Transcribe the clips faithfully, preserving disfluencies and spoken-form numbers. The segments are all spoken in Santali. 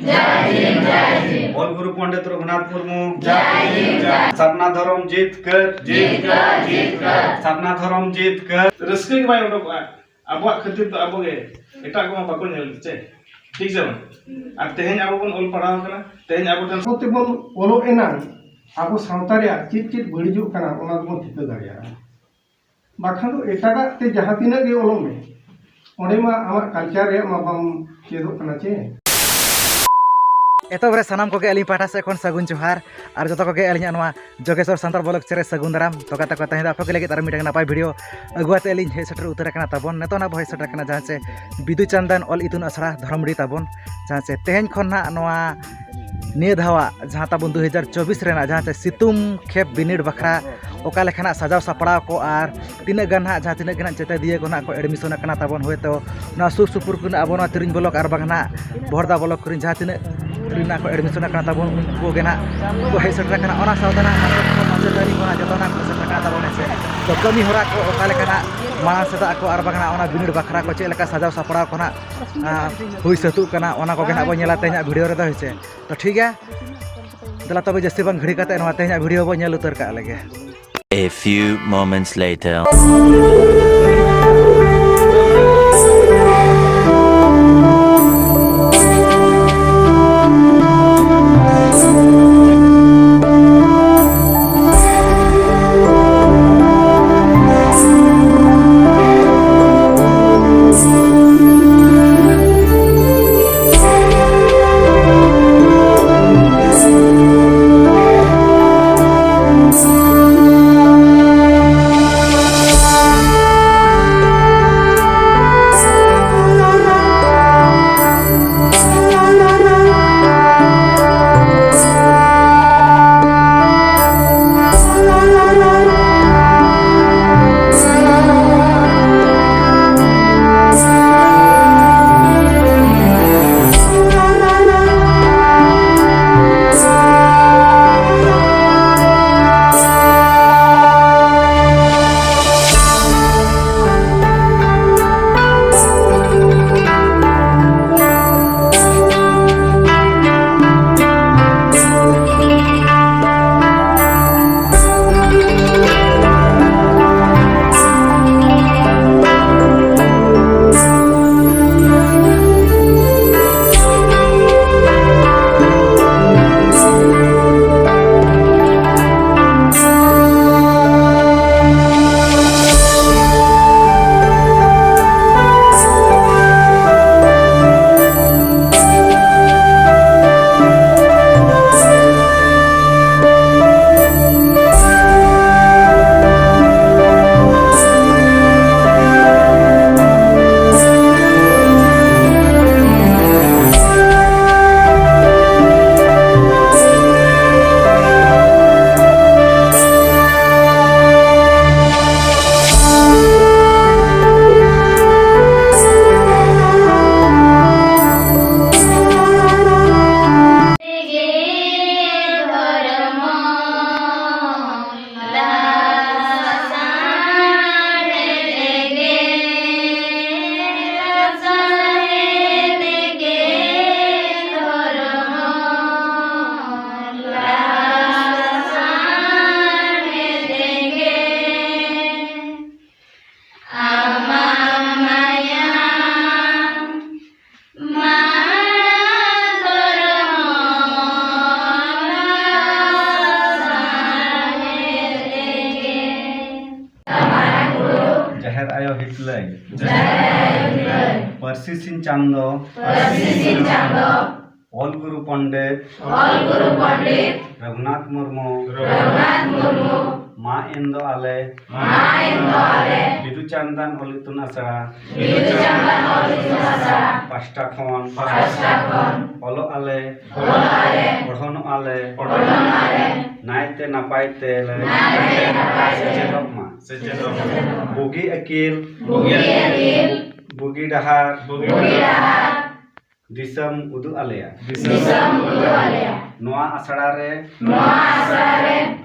ᱚᱞ ᱜᱩᱨᱩ ᱯᱚᱱᱰᱤᱛ ᱨᱚᱜᱷᱩᱱᱟᱛᱷ ᱢᱩᱨᱢᱩ ᱡᱟᱭ ᱦᱤᱱᱫ ᱡᱟᱭ᱾ ᱥᱟᱨᱱᱟ ᱫᱷᱚᱨᱚᱢ ᱡᱤᱛᱠᱟᱹᱨ, ᱡᱤᱛᱠᱟᱹᱨ, ᱡᱤᱛᱠᱟᱹᱨ᱾ ᱥᱟᱨᱱᱟ ᱫᱷᱚᱨᱚᱢ ᱡᱤᱛᱠᱟᱹᱨ᱾ ᱨᱟᱹᱥᱠᱟᱹ ᱜᱮ ᱵᱟᱭ ᱩᱰᱩᱠᱚᱜᱼᱟ᱾ ᱟᱵᱚᱣᱟᱜ ᱠᱷᱟᱹᱛᱤᱨ ᱫᱚ ᱟᱵᱚ ᱜᱮ, ᱮᱴᱟᱜ ᱠᱚᱢᱟ ᱵᱟᱠᱚ ᱧᱮᱞ ᱪᱮ, ᱴᱷᱤᱠ ᱥᱮ ᱵᱟᱝ? ᱟᱨ ᱛᱮᱦᱮᱧ ᱟᱵᱚ ᱵᱚᱱ ᱚᱞ ᱯᱟᱲᱦᱟᱣ ᱠᱟᱱᱟ, ᱛᱮᱦᱮᱧ ᱟᱵᱚ ᱴᱷᱮᱱ ᱟᱵᱚ ᱛᱮᱵᱚᱱ ᱚᱞᱚᱜ ᱮᱱᱟᱝ ᱟᱵᱚ ᱥᱟᱶᱛᱟ ᱨᱮᱭᱟᱜ ᱪᱮᱫ ᱪᱮᱫ ᱵᱟᱹᱲᱤᱡᱚᱜ ᱠᱟᱱᱟ, ᱚᱱᱟ ᱫᱚᱵᱚᱱ ᱴᱷᱤᱠᱟᱹ ᱫᱟᱲᱮᱭᱟᱜᱼᱟ᱾ ᱵᱟᱠᱷᱟᱱ ᱫᱚ ᱮᱴᱟᱜᱟᱜ ᱛᱮ ᱡᱟᱦᱟᱸ ᱛᱤᱱᱟᱹᱜ ᱜᱮ ᱚᱞᱚᱜ ᱢᱮ, ᱚᱸᱰᱮ ᱢᱟ ᱟᱢᱟᱜ culture ᱨᱮᱭᱟᱜ ᱢᱟ ᱵᱟᱢ ᱪᱮᱫᱚᱜ ᱠᱟᱱᱟ ᱪᱮ᱾ ᱮᱛᱚᱦᱚᱵ ᱨᱮ ᱥᱟᱱᱟᱢ ᱠᱚᱜᱮ ᱟᱹᱞᱤᱧ ᱯᱟᱦᱴᱟ ᱥᱮᱫ ᱠᱷᱚᱱ ᱥᱟᱹᱜᱩᱱ ᱡᱚᱦᱟᱨ, ᱟᱨ ᱡᱚᱛᱚ ᱠᱚᱜᱮ ᱟᱹᱞᱤᱧᱟᱜ ᱱᱚᱣᱟ ᱡᱳᱜᱮᱥᱣᱚᱨ ᱥᱟᱱᱛᱟᱲ ᱵᱞᱚᱜ ᱪᱮᱱᱮᱞ ᱨᱮ ᱥᱟᱹᱜᱩᱱ ᱫᱟᱨᱟᱢ᱾ ᱛᱚ ᱜᱟᱛᱮ ᱠᱚ, ᱛᱮᱦᱮᱧ ᱫᱚ ᱟᱯᱮ ᱠᱚ ᱞᱟᱹᱜᱤᱫ ᱟᱨ ᱢᱤᱫᱴᱟᱝ ᱱᱟᱯᱟᱭ ᱵᱷᱤᱰᱤᱭᱳ ᱟᱹᱜᱩ ᱟᱛᱮ ᱟᱹᱞᱤᱧ ᱦᱮᱡ ᱥᱮᱴᱮᱨ ᱩᱛᱟᱹᱨ ᱟᱠᱟᱱᱟ ᱛᱟᱵᱚᱱ᱾ ᱱᱤᱛᱚᱜ ᱱᱟᱜ ᱵᱚ ᱦᱮᱡ ᱥᱮᱴᱮᱨ ᱟᱠᱟᱱᱟ ᱡᱟᱦᱟᱸ ᱪᱮ ᱵᱤᱫᱩ ᱪᱟᱸᱫᱟᱱ ᱚᱞ ᱤᱛᱩᱱ ᱟᱥᱲᱟ ᱫᱷᱚᱨᱚᱢᱰᱤ ᱛᱟᱵᱚᱱ, ᱡᱟᱦᱟᱸ ᱪᱮ ᱛᱮᱦᱮᱧ ᱠᱷᱚᱱ ᱱᱟᱜ ᱱᱚᱣᱟ ᱱᱤᱭᱟᱹ ᱫᱷᱟᱣᱟᱜ ᱡᱟᱦᱟᱸ ᱛᱟᱵᱚᱱ ᱫᱩ ᱦᱟᱡᱟᱨ ᱪᱚᱵᱵᱤᱥ ᱨᱮᱱᱟᱜ ᱡᱟᱦᱟᱸ ᱪᱮ ᱥᱤᱛᱩᱝ ᱠᱷᱮᱯ ᱵᱤᱱᱤᱰ ᱵᱟᱠᱷᱨᱟ ᱚᱠᱟ ᱞᱮᱠᱟᱱᱟᱜ ᱥᱟᱡᱟᱣ ᱥᱟᱯᱲᱟᱣ ᱠᱚ ᱟᱨ ᱛᱤᱱᱟᱹᱜ ᱜᱟᱱ ᱦᱟᱸᱜ ᱡᱟᱦᱟᱸ ᱛᱤᱱᱟᱹᱜ ᱜᱟᱱ ᱪᱮᱛᱟᱫᱤᱭᱟᱹ ᱠᱚ ᱱᱟᱜ ᱠᱚ admission ᱟᱠᱟᱱᱟ ᱛᱟᱵᱚᱱ, ᱦᱳᱭᱛᱳ ᱱᱚᱣᱟ ᱥᱩᱨ ᱥᱩᱯᱩᱨ ᱠᱚᱨᱮᱱᱟᱜ ᱟᱵᱚ ᱱᱚᱣᱟ ᱛᱤᱨᱤᱧ ᱵᱞᱚᱠ ᱟᱨ ᱵᱟᱝ ᱱᱟᱜ ᱵᱚᱦᱚᱲᱫᱟ ᱵᱞᱚᱠ ᱠᱚᱨᱮᱱ ᱡᱟᱦᱟᱸ ᱛᱤᱱᱟᱹᱜ ᱨᱮᱱᱟᱜ ᱠᱚ admission ᱟᱠᱟᱱᱟ ᱛᱟᱵᱚᱱ, ᱩᱱᱠᱩ ᱠᱚᱜᱮ ᱱᱟᱜ ᱠᱚ ᱦᱮᱡ ᱥᱮᱴᱮᱨ ᱟᱠᱟᱱᱟ᱾ ᱚᱱᱟ ᱥᱟᱶᱛᱮ ᱱᱟᱜ ᱢᱟᱪᱮᱫ ᱠᱚ, ᱢᱟᱪᱮᱛᱟᱹᱱᱤ ᱠᱚ ᱱᱟᱜ ᱡᱚᱛᱚ ᱱᱟᱜ ᱠᱚ ᱥᱮᱴᱮᱨ ᱟᱠᱟᱱᱟ ᱛᱟᱵᱚᱱ, ᱦᱮᱸ ᱥᱮ᱾ ᱛᱚ ᱠᱟᱹᱢᱤ ᱦᱚᱨᱟ ᱠᱚ ᱚᱠᱟ ᱞᱮᱠᱟᱱᱟᱜ ᱢᱟᱲᱟᱝ ᱥᱮᱫᱟᱜ ᱠᱚ ᱟᱨ ᱵᱟᱝ ᱱᱟᱜ ᱚᱱᱟ ᱵᱤᱱᱤᱰ ᱵᱟᱠᱷᱨᱟ ᱠᱚ ᱪᱮᱫ ᱞᱮᱠᱟ ᱥᱟᱡᱟᱣ ᱥᱟᱯᱲᱟᱣ ᱠᱚ ᱱᱟᱜ, ᱟᱸ, ᱦᱩᱭ ᱥᱟᱹᱛᱩᱜ ᱠᱟᱱᱟ, ᱚᱱᱟ ᱠᱚᱜᱮ ᱱᱟᱜ ᱵᱚᱱ ᱧᱮᱞᱟ ᱛᱮᱦᱮᱧᱟᱜ ᱵᱷᱤᱰᱤᱭᱳ ᱨᱮᱫᱚ, ᱦᱮᱸ ᱥᱮ᱾ ᱛᱚ ᱴᱷᱤᱠ ᱜᱮᱭᱟ, ᱫᱮᱞᱟ ᱛᱚᱵᱮ ᱡᱟᱹᱥᱛᱤ ᱵᱟᱝ ᱜᱷᱟᱹᱲᱤ ᱠᱟᱛᱮ ᱱᱚᱣᱟ ᱛᱮᱦᱮᱧᱟᱜ ᱵᱷᱤᱰᱤᱭᱳ ᱵᱚᱱ ᱧᱮᱞ ᱩᱛᱟᱹᱨ ᱠᱟᱜ ᱞᱮᱜᱮ᱾ A few moments later. ᱞᱟᱹᱭ᱾ ᱡᱟᱭ ᱞᱟᱹᱭ᱾ ᱯᱟᱹᱨᱥᱤ ᱥᱤᱧ ᱪᱟᱸᱫᱚ᱾ ᱯᱟᱹᱨᱥᱤ ᱥᱤᱧ ᱪᱟᱸᱫᱚ᱾ ᱚᱞ ᱜᱩᱨᱩ ᱯᱚᱱᱰᱤᱛ᱾ ᱚᱞ ᱜᱩᱨᱩ ᱯᱚᱱᱰᱤᱛ᱾ ᱨᱚᱜᱷᱩᱱᱟᱛᱷ ᱢᱩᱨᱢᱩ᱾ ᱨᱚᱜᱷᱩᱱᱟᱛᱷ ᱢᱩᱨᱢᱩ᱾ ᱢᱟ ᱮᱱ ᱫᱚ ᱟᱞᱮ᱾ ᱢᱟ ᱮᱱ ᱫᱚ ᱟᱞᱮ᱾ ᱵᱤᱫᱩ ᱪᱟᱸᱫᱟᱱ ᱚᱞ ᱤᱛᱩᱱ ᱟᱥᱲᱟ᱾ ᱵᱤᱫᱩ ᱪᱟᱸᱫᱟᱱ ᱚᱞ ᱤᱛᱩᱱ ᱟᱥᱲᱟ᱾ ᱯᱟᱦᱴᱟ ᱠᱷᱚᱱ᱾ ᱯᱟᱦᱴᱟ ᱠᱷᱚᱱ᱾ ᱚᱞᱚᱜ ᱟᱞᱮ᱾ ᱚᱞᱚᱜ ᱟᱞᱮ᱾ ᱯᱚᱲᱦᱚᱱᱚᱜ ᱟᱞᱮ᱾ ᱯᱚᱲᱦᱚᱱᱚᱜ ᱟᱞᱮ᱾ ᱱᱟᱭᱛᱮ ᱱᱟᱯᱟᱭ ᱛᱮ ᱞᱮ᱾ ᱱᱟᱭᱛᱮ ᱱᱟᱯᱟᱭ ᱛᱮ᱾ ᱥᱮᱪᱮᱫᱚᱜ ᱢᱟ᱾ ᱥᱮᱪᱮᱫᱚᱜ ᱢᱟ᱾ ᱵᱩᱜᱤ ᱟᱹᱠᱤᱞ᱾ ᱵᱩᱜᱤ ᱟᱹᱠᱤᱞ᱾ ᱵᱩᱜᱤ ᱰᱟᱦᱟᱨ᱾ ᱵᱩᱜᱤ ᱰᱟᱦᱟᱨ᱾ ᱫᱤᱥᱚᱢ ᱩᱫᱩᱜ ᱟᱞᱮᱭᱟ᱾ ᱫᱤᱥᱚᱢ ᱩᱫᱩᱜ ᱟᱞᱮᱭᱟ᱾ ᱱᱚᱣᱟ ᱟᱥᱲᱟ ᱨᱮ᱾ ᱱᱚᱣᱟ ᱟᱥᱲᱟ ᱨᱮ᱾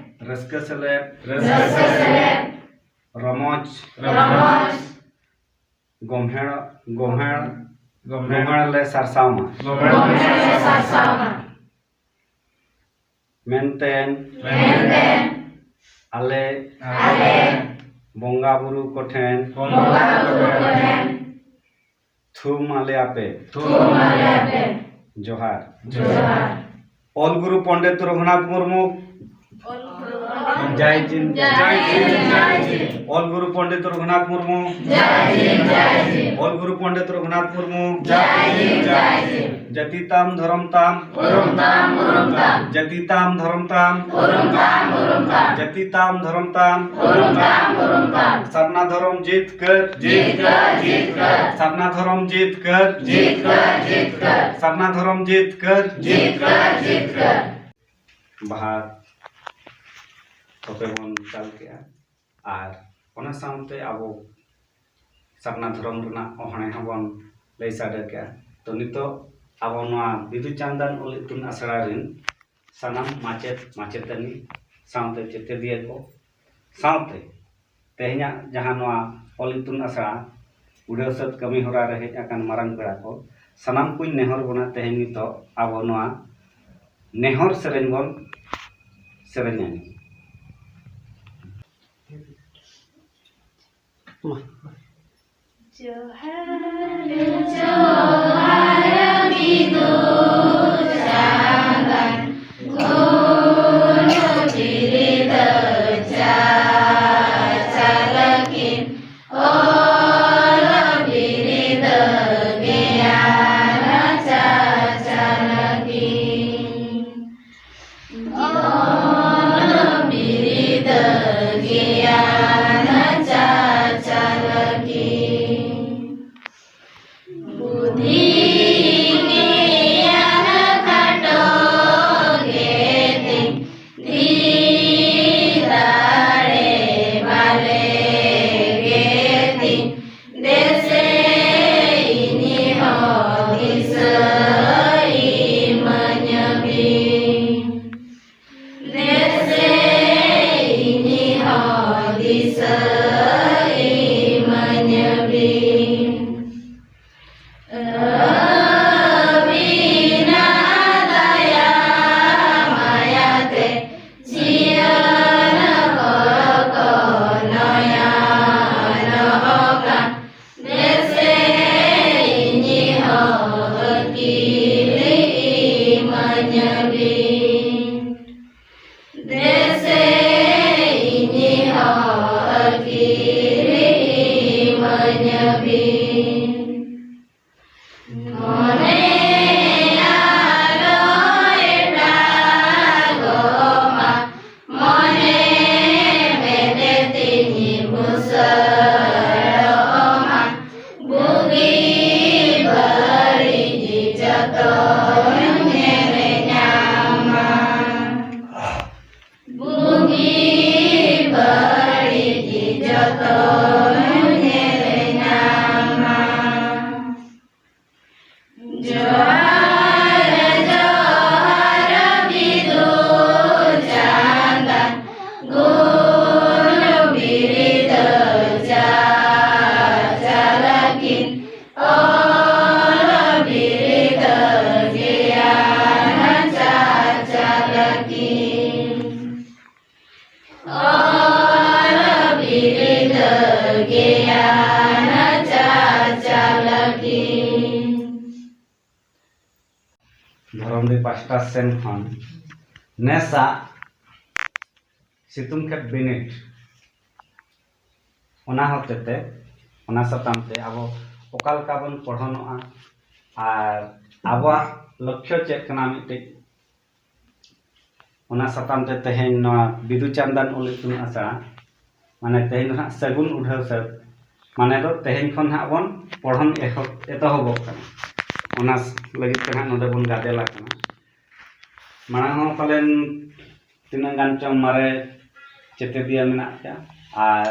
ᱨᱟᱹᱥᱠᱟᱹ ᱥᱮᱞᱮᱫ᱾ ᱨᱟᱹᱥᱠᱟᱹ ᱥᱮᱞᱮᱫ᱾ ᱨᱚᱢᱚᱡᱽ᱾ ᱨᱚᱢᱚᱡᱽ᱾ ᱜᱚᱢᱦᱮᱲ, ᱜᱚᱢᱦᱮᱲ, ᱜᱚᱢᱦᱮᱲ᱾ ᱜᱚᱢᱦᱮᱲ ᱞᱮ ᱥᱟᱨᱥᱟᱣ ᱢᱟ᱾ ᱜᱚᱢᱦᱮᱲ᱾ ᱜᱚᱢᱦᱮᱲ ᱞᱮ ᱥᱟᱨᱥᱟᱣ ᱢᱟ᱾ ᱢᱮᱱᱛᱮ᱾ ᱢᱮᱱᱛᱮ᱾ ᱟᱞᱮ᱾ ᱟᱞᱮ᱾ ᱵᱚᱸᱜᱟ ᱵᱩᱨᱩ ᱠᱚᱴᱷᱮᱱ᱾ ᱵᱚᱸᱜᱟ ᱵᱩᱨᱩ ᱠᱚᱴᱷᱮᱱ᱾ ᱛᱷᱩᱢ ᱟᱞᱮᱭᱟᱯᱮ᱾ ᱛᱷᱩᱢ ᱟᱞᱮᱭᱟᱯᱮ᱾ ᱡᱚᱦᱟᱨ᱾ ᱡᱚᱦᱟᱨ᱾ ᱚᱞ ᱜᱩᱨᱩ ᱯᱚᱱᱰᱤᱛ ᱨᱚᱜᱷᱩᱱᱟᱛᱷ ᱢᱩᱨᱢᱩ᱾ ᱡᱟᱭ ᱡᱤᱱ, ᱡᱟᱭ ᱡᱤᱱ, ᱡᱟᱭ ᱡᱤᱱ᱾ ᱚᱞ ᱜᱩᱨᱩ ᱯᱚᱱᱰᱤᱛ ᱨᱚᱜᱷᱩᱱᱟᱛᱷ ᱢᱩᱨᱢᱩ᱾ ᱡᱟᱭ ᱡᱤᱱ, ᱡᱟᱭ ᱡᱤᱱ᱾ ᱚᱞ ᱜᱩᱨᱩ ᱯᱚᱱᱰᱤᱛ ᱨᱚᱜᱷᱩᱱᱟᱛᱷ ᱢᱩᱨᱢᱩ᱾ ᱡᱟᱭ ᱡᱤᱱ, ᱡᱟᱭ ᱡᱤᱱ᱾ ᱡᱟᱹᱛᱤ ᱛᱟᱢ ᱫᱷᱚᱨᱚᱢ ᱛᱟᱢ᱾ ᱩᱨᱩᱢ ᱛᱟᱢ, ᱩᱨᱩᱢ ᱛᱟᱢ᱾ ᱡᱟᱹᱛᱤ ᱛᱟᱢ ᱫᱷᱚᱨᱚᱢ ᱛᱟᱢ᱾ ᱩᱨᱩᱢ ᱛᱟᱢ, ᱩᱨᱩᱢ ᱛᱟᱢ᱾ ᱡᱟᱹᱛᱤ ᱛᱟᱢ ᱫᱷᱚᱨᱚᱢ ᱛᱟᱢ᱾ ᱩᱨᱩᱢ ᱛᱟᱢ, ᱩᱨᱩᱢ ᱛᱟᱢ᱾ ᱥᱟᱨᱱᱟ ᱫᱷᱚᱨᱚᱢ ᱡᱤᱛᱠᱟᱹᱨ᱾ ᱡᱤᱛᱠᱟᱹᱨ, ᱡᱤᱛᱠᱟᱹᱨ᱾ ᱥᱟᱨᱱᱟ ᱫᱷᱚᱨᱚᱢ ᱡᱤᱛᱠᱟᱹᱨ᱾ ᱡᱤᱛᱠᱟᱹᱨ, ᱡᱤᱛᱠᱟᱹᱨ᱾ ᱥᱟᱨᱱᱟ ᱫᱷᱚᱨᱚᱢ ᱡᱤᱛᱠᱟᱹᱨ᱾ ᱡᱤᱛᱠᱟᱹᱨ, ᱡᱤᱛᱠᱟᱹᱨ᱾ ᱵᱟᱦᱟ ᱛᱚᱯᱮ ᱵᱚᱱ ᱪᱟᱞ ᱠᱮᱜᱼᱟ᱾ ᱟᱨ ᱚᱱᱟ ᱥᱟᱶᱛᱮ ᱟᱵᱚ ᱥᱟᱨᱱᱟ ᱫᱷᱚᱨᱚᱢ ᱨᱮᱱᱟᱜ ᱚᱦᱚᱬᱮ ᱦᱚᱸᱵᱚᱱ ᱞᱟᱹᱭ ᱥᱟᱰᱮ ᱠᱮᱜᱼᱟ᱾ ᱛᱚ, ᱱᱤᱛᱚᱜ ᱟᱵᱚ ᱱᱚᱣᱟ ᱵᱤᱫᱩ ᱪᱟᱸᱫᱟᱱ ᱚᱞ ᱤᱛᱩᱱ ᱟᱥᱲᱟ ᱨᱮᱱ ᱥᱟᱱᱟᱢ ᱢᱟᱪᱮᱫ, ᱢᱟᱪᱮᱛᱟᱹᱱᱤ, ᱥᱟᱶᱛᱮ ᱪᱮᱛᱮᱫᱤᱭᱟᱹ ᱠᱚ, ᱥᱟᱶᱛᱮ ᱛᱮᱦᱮᱧᱟᱜ ᱡᱟᱦᱟᱸ ᱱᱚᱣᱟ ᱚᱞ ᱤᱛᱩᱱ ᱟᱥᱲᱟ ᱩᱰᱟᱹᱣ ᱥᱟᱹᱛ ᱠᱟᱹᱢᱤ ᱦᱚᱨᱟ ᱨᱮ ᱦᱮᱡ ᱟᱠᱟᱱ ᱢᱟᱨᱟᱝ ᱯᱮᱲᱟ ᱠᱚ, ᱥᱟᱱᱟᱢ ᱠᱚᱧ ᱱᱮᱦᱚᱨ ᱵᱚᱱᱟ, ᱛᱮᱦᱮᱧ ᱱᱤᱛᱚᱜ ᱟᱵᱚ ᱱᱚᱣᱟ ᱱᱮᱦᱚᱨ ᱥᱮᱨᱮᱧ ᱵᱚᱱ ᱥᱮᱨᱮᱧᱟ᱾ ᱢᱟ᱾ ᱡᱚᱦᱟᱨ, ᱡᱚᱦᱟᱨ ᱵᱤᱫᱩ ᱪᱟᱸᱫᱟᱱ ᱜᱩᱨᱩ ᱵᱤᱨᱤᱫ ᱪᱟᱪᱟᱞᱟᱠᱤᱱ ᱚᱞ ᱫᱷᱚᱨᱚᱢᱰᱤ ᱯᱟᱥᱴᱟ ᱥᱮᱱ ᱠᱷᱚᱱ ᱱᱮᱥᱟᱜ ᱥᱤᱛᱩᱝ ᱠᱷᱮᱛ ᱵᱤᱱᱤᱰ, ᱚᱱᱟ ᱦᱚᱛᱮᱛᱮ, ᱚᱱᱟ ᱥᱟᱛᱟᱢ ᱛᱮ ᱟᱵᱚ ᱚᱠᱟ ᱞᱮᱠᱟ ᱵᱚᱱ ᱯᱚᱲᱦᱚᱱᱚᱜᱼᱟ ᱟᱨ ᱟᱵᱚᱣᱟᱜ ᱞᱚᱠᱠᱷᱚ ᱪᱮᱫ ᱠᱟᱱᱟ ᱢᱤᱫᱴᱤᱡ, ᱚᱱᱟ ᱥᱟᱛᱟᱢ ᱛᱮ ᱛᱮᱦᱮᱧ ᱱᱚᱣᱟ ᱵᱤᱫᱩ ᱪᱟᱸᱫᱟᱱ ᱚᱞ ᱤᱛᱩᱱ ᱟᱥᱲᱟ, ᱢᱟᱱᱮ ᱛᱮᱦᱮᱧ ᱫᱚ ᱦᱟᱸᱜ ᱥᱟᱹᱜᱩᱱ ᱩᱰᱷᱟᱹᱣ ᱥᱟᱹᱛ, ᱢᱟᱱᱮ ᱫᱚ ᱛᱮᱦᱮᱧ ᱠᱷᱚᱱ ᱦᱟᱸᱜ ᱵᱚᱱ ᱯᱚᱲᱦᱚᱱ ᱮᱦᱚᱵ, ᱮᱛᱚᱦᱚᱵᱚᱜ ᱠᱟᱱᱟ᱾ ᱚᱱᱟ ᱞᱟᱹᱜᱤᱫ ᱛᱮ ᱦᱟᱸᱜ ᱱᱚᱰᱮ ᱵᱚᱱ ᱜᱟᱫᱮᱞ ᱟᱠᱟᱱᱟ᱾ ᱢᱟᱲᱟᱝ ᱦᱚᱸ ᱯᱟᱞᱮᱱ ᱛᱤᱱᱟᱹᱜ ᱜᱟᱱ ᱪᱚᱝ ᱢᱟᱨᱮ ᱪᱮᱛᱮᱫᱤᱭᱟᱹ ᱢᱮᱱᱟᱜ ᱯᱮᱭᱟ, ᱟᱨ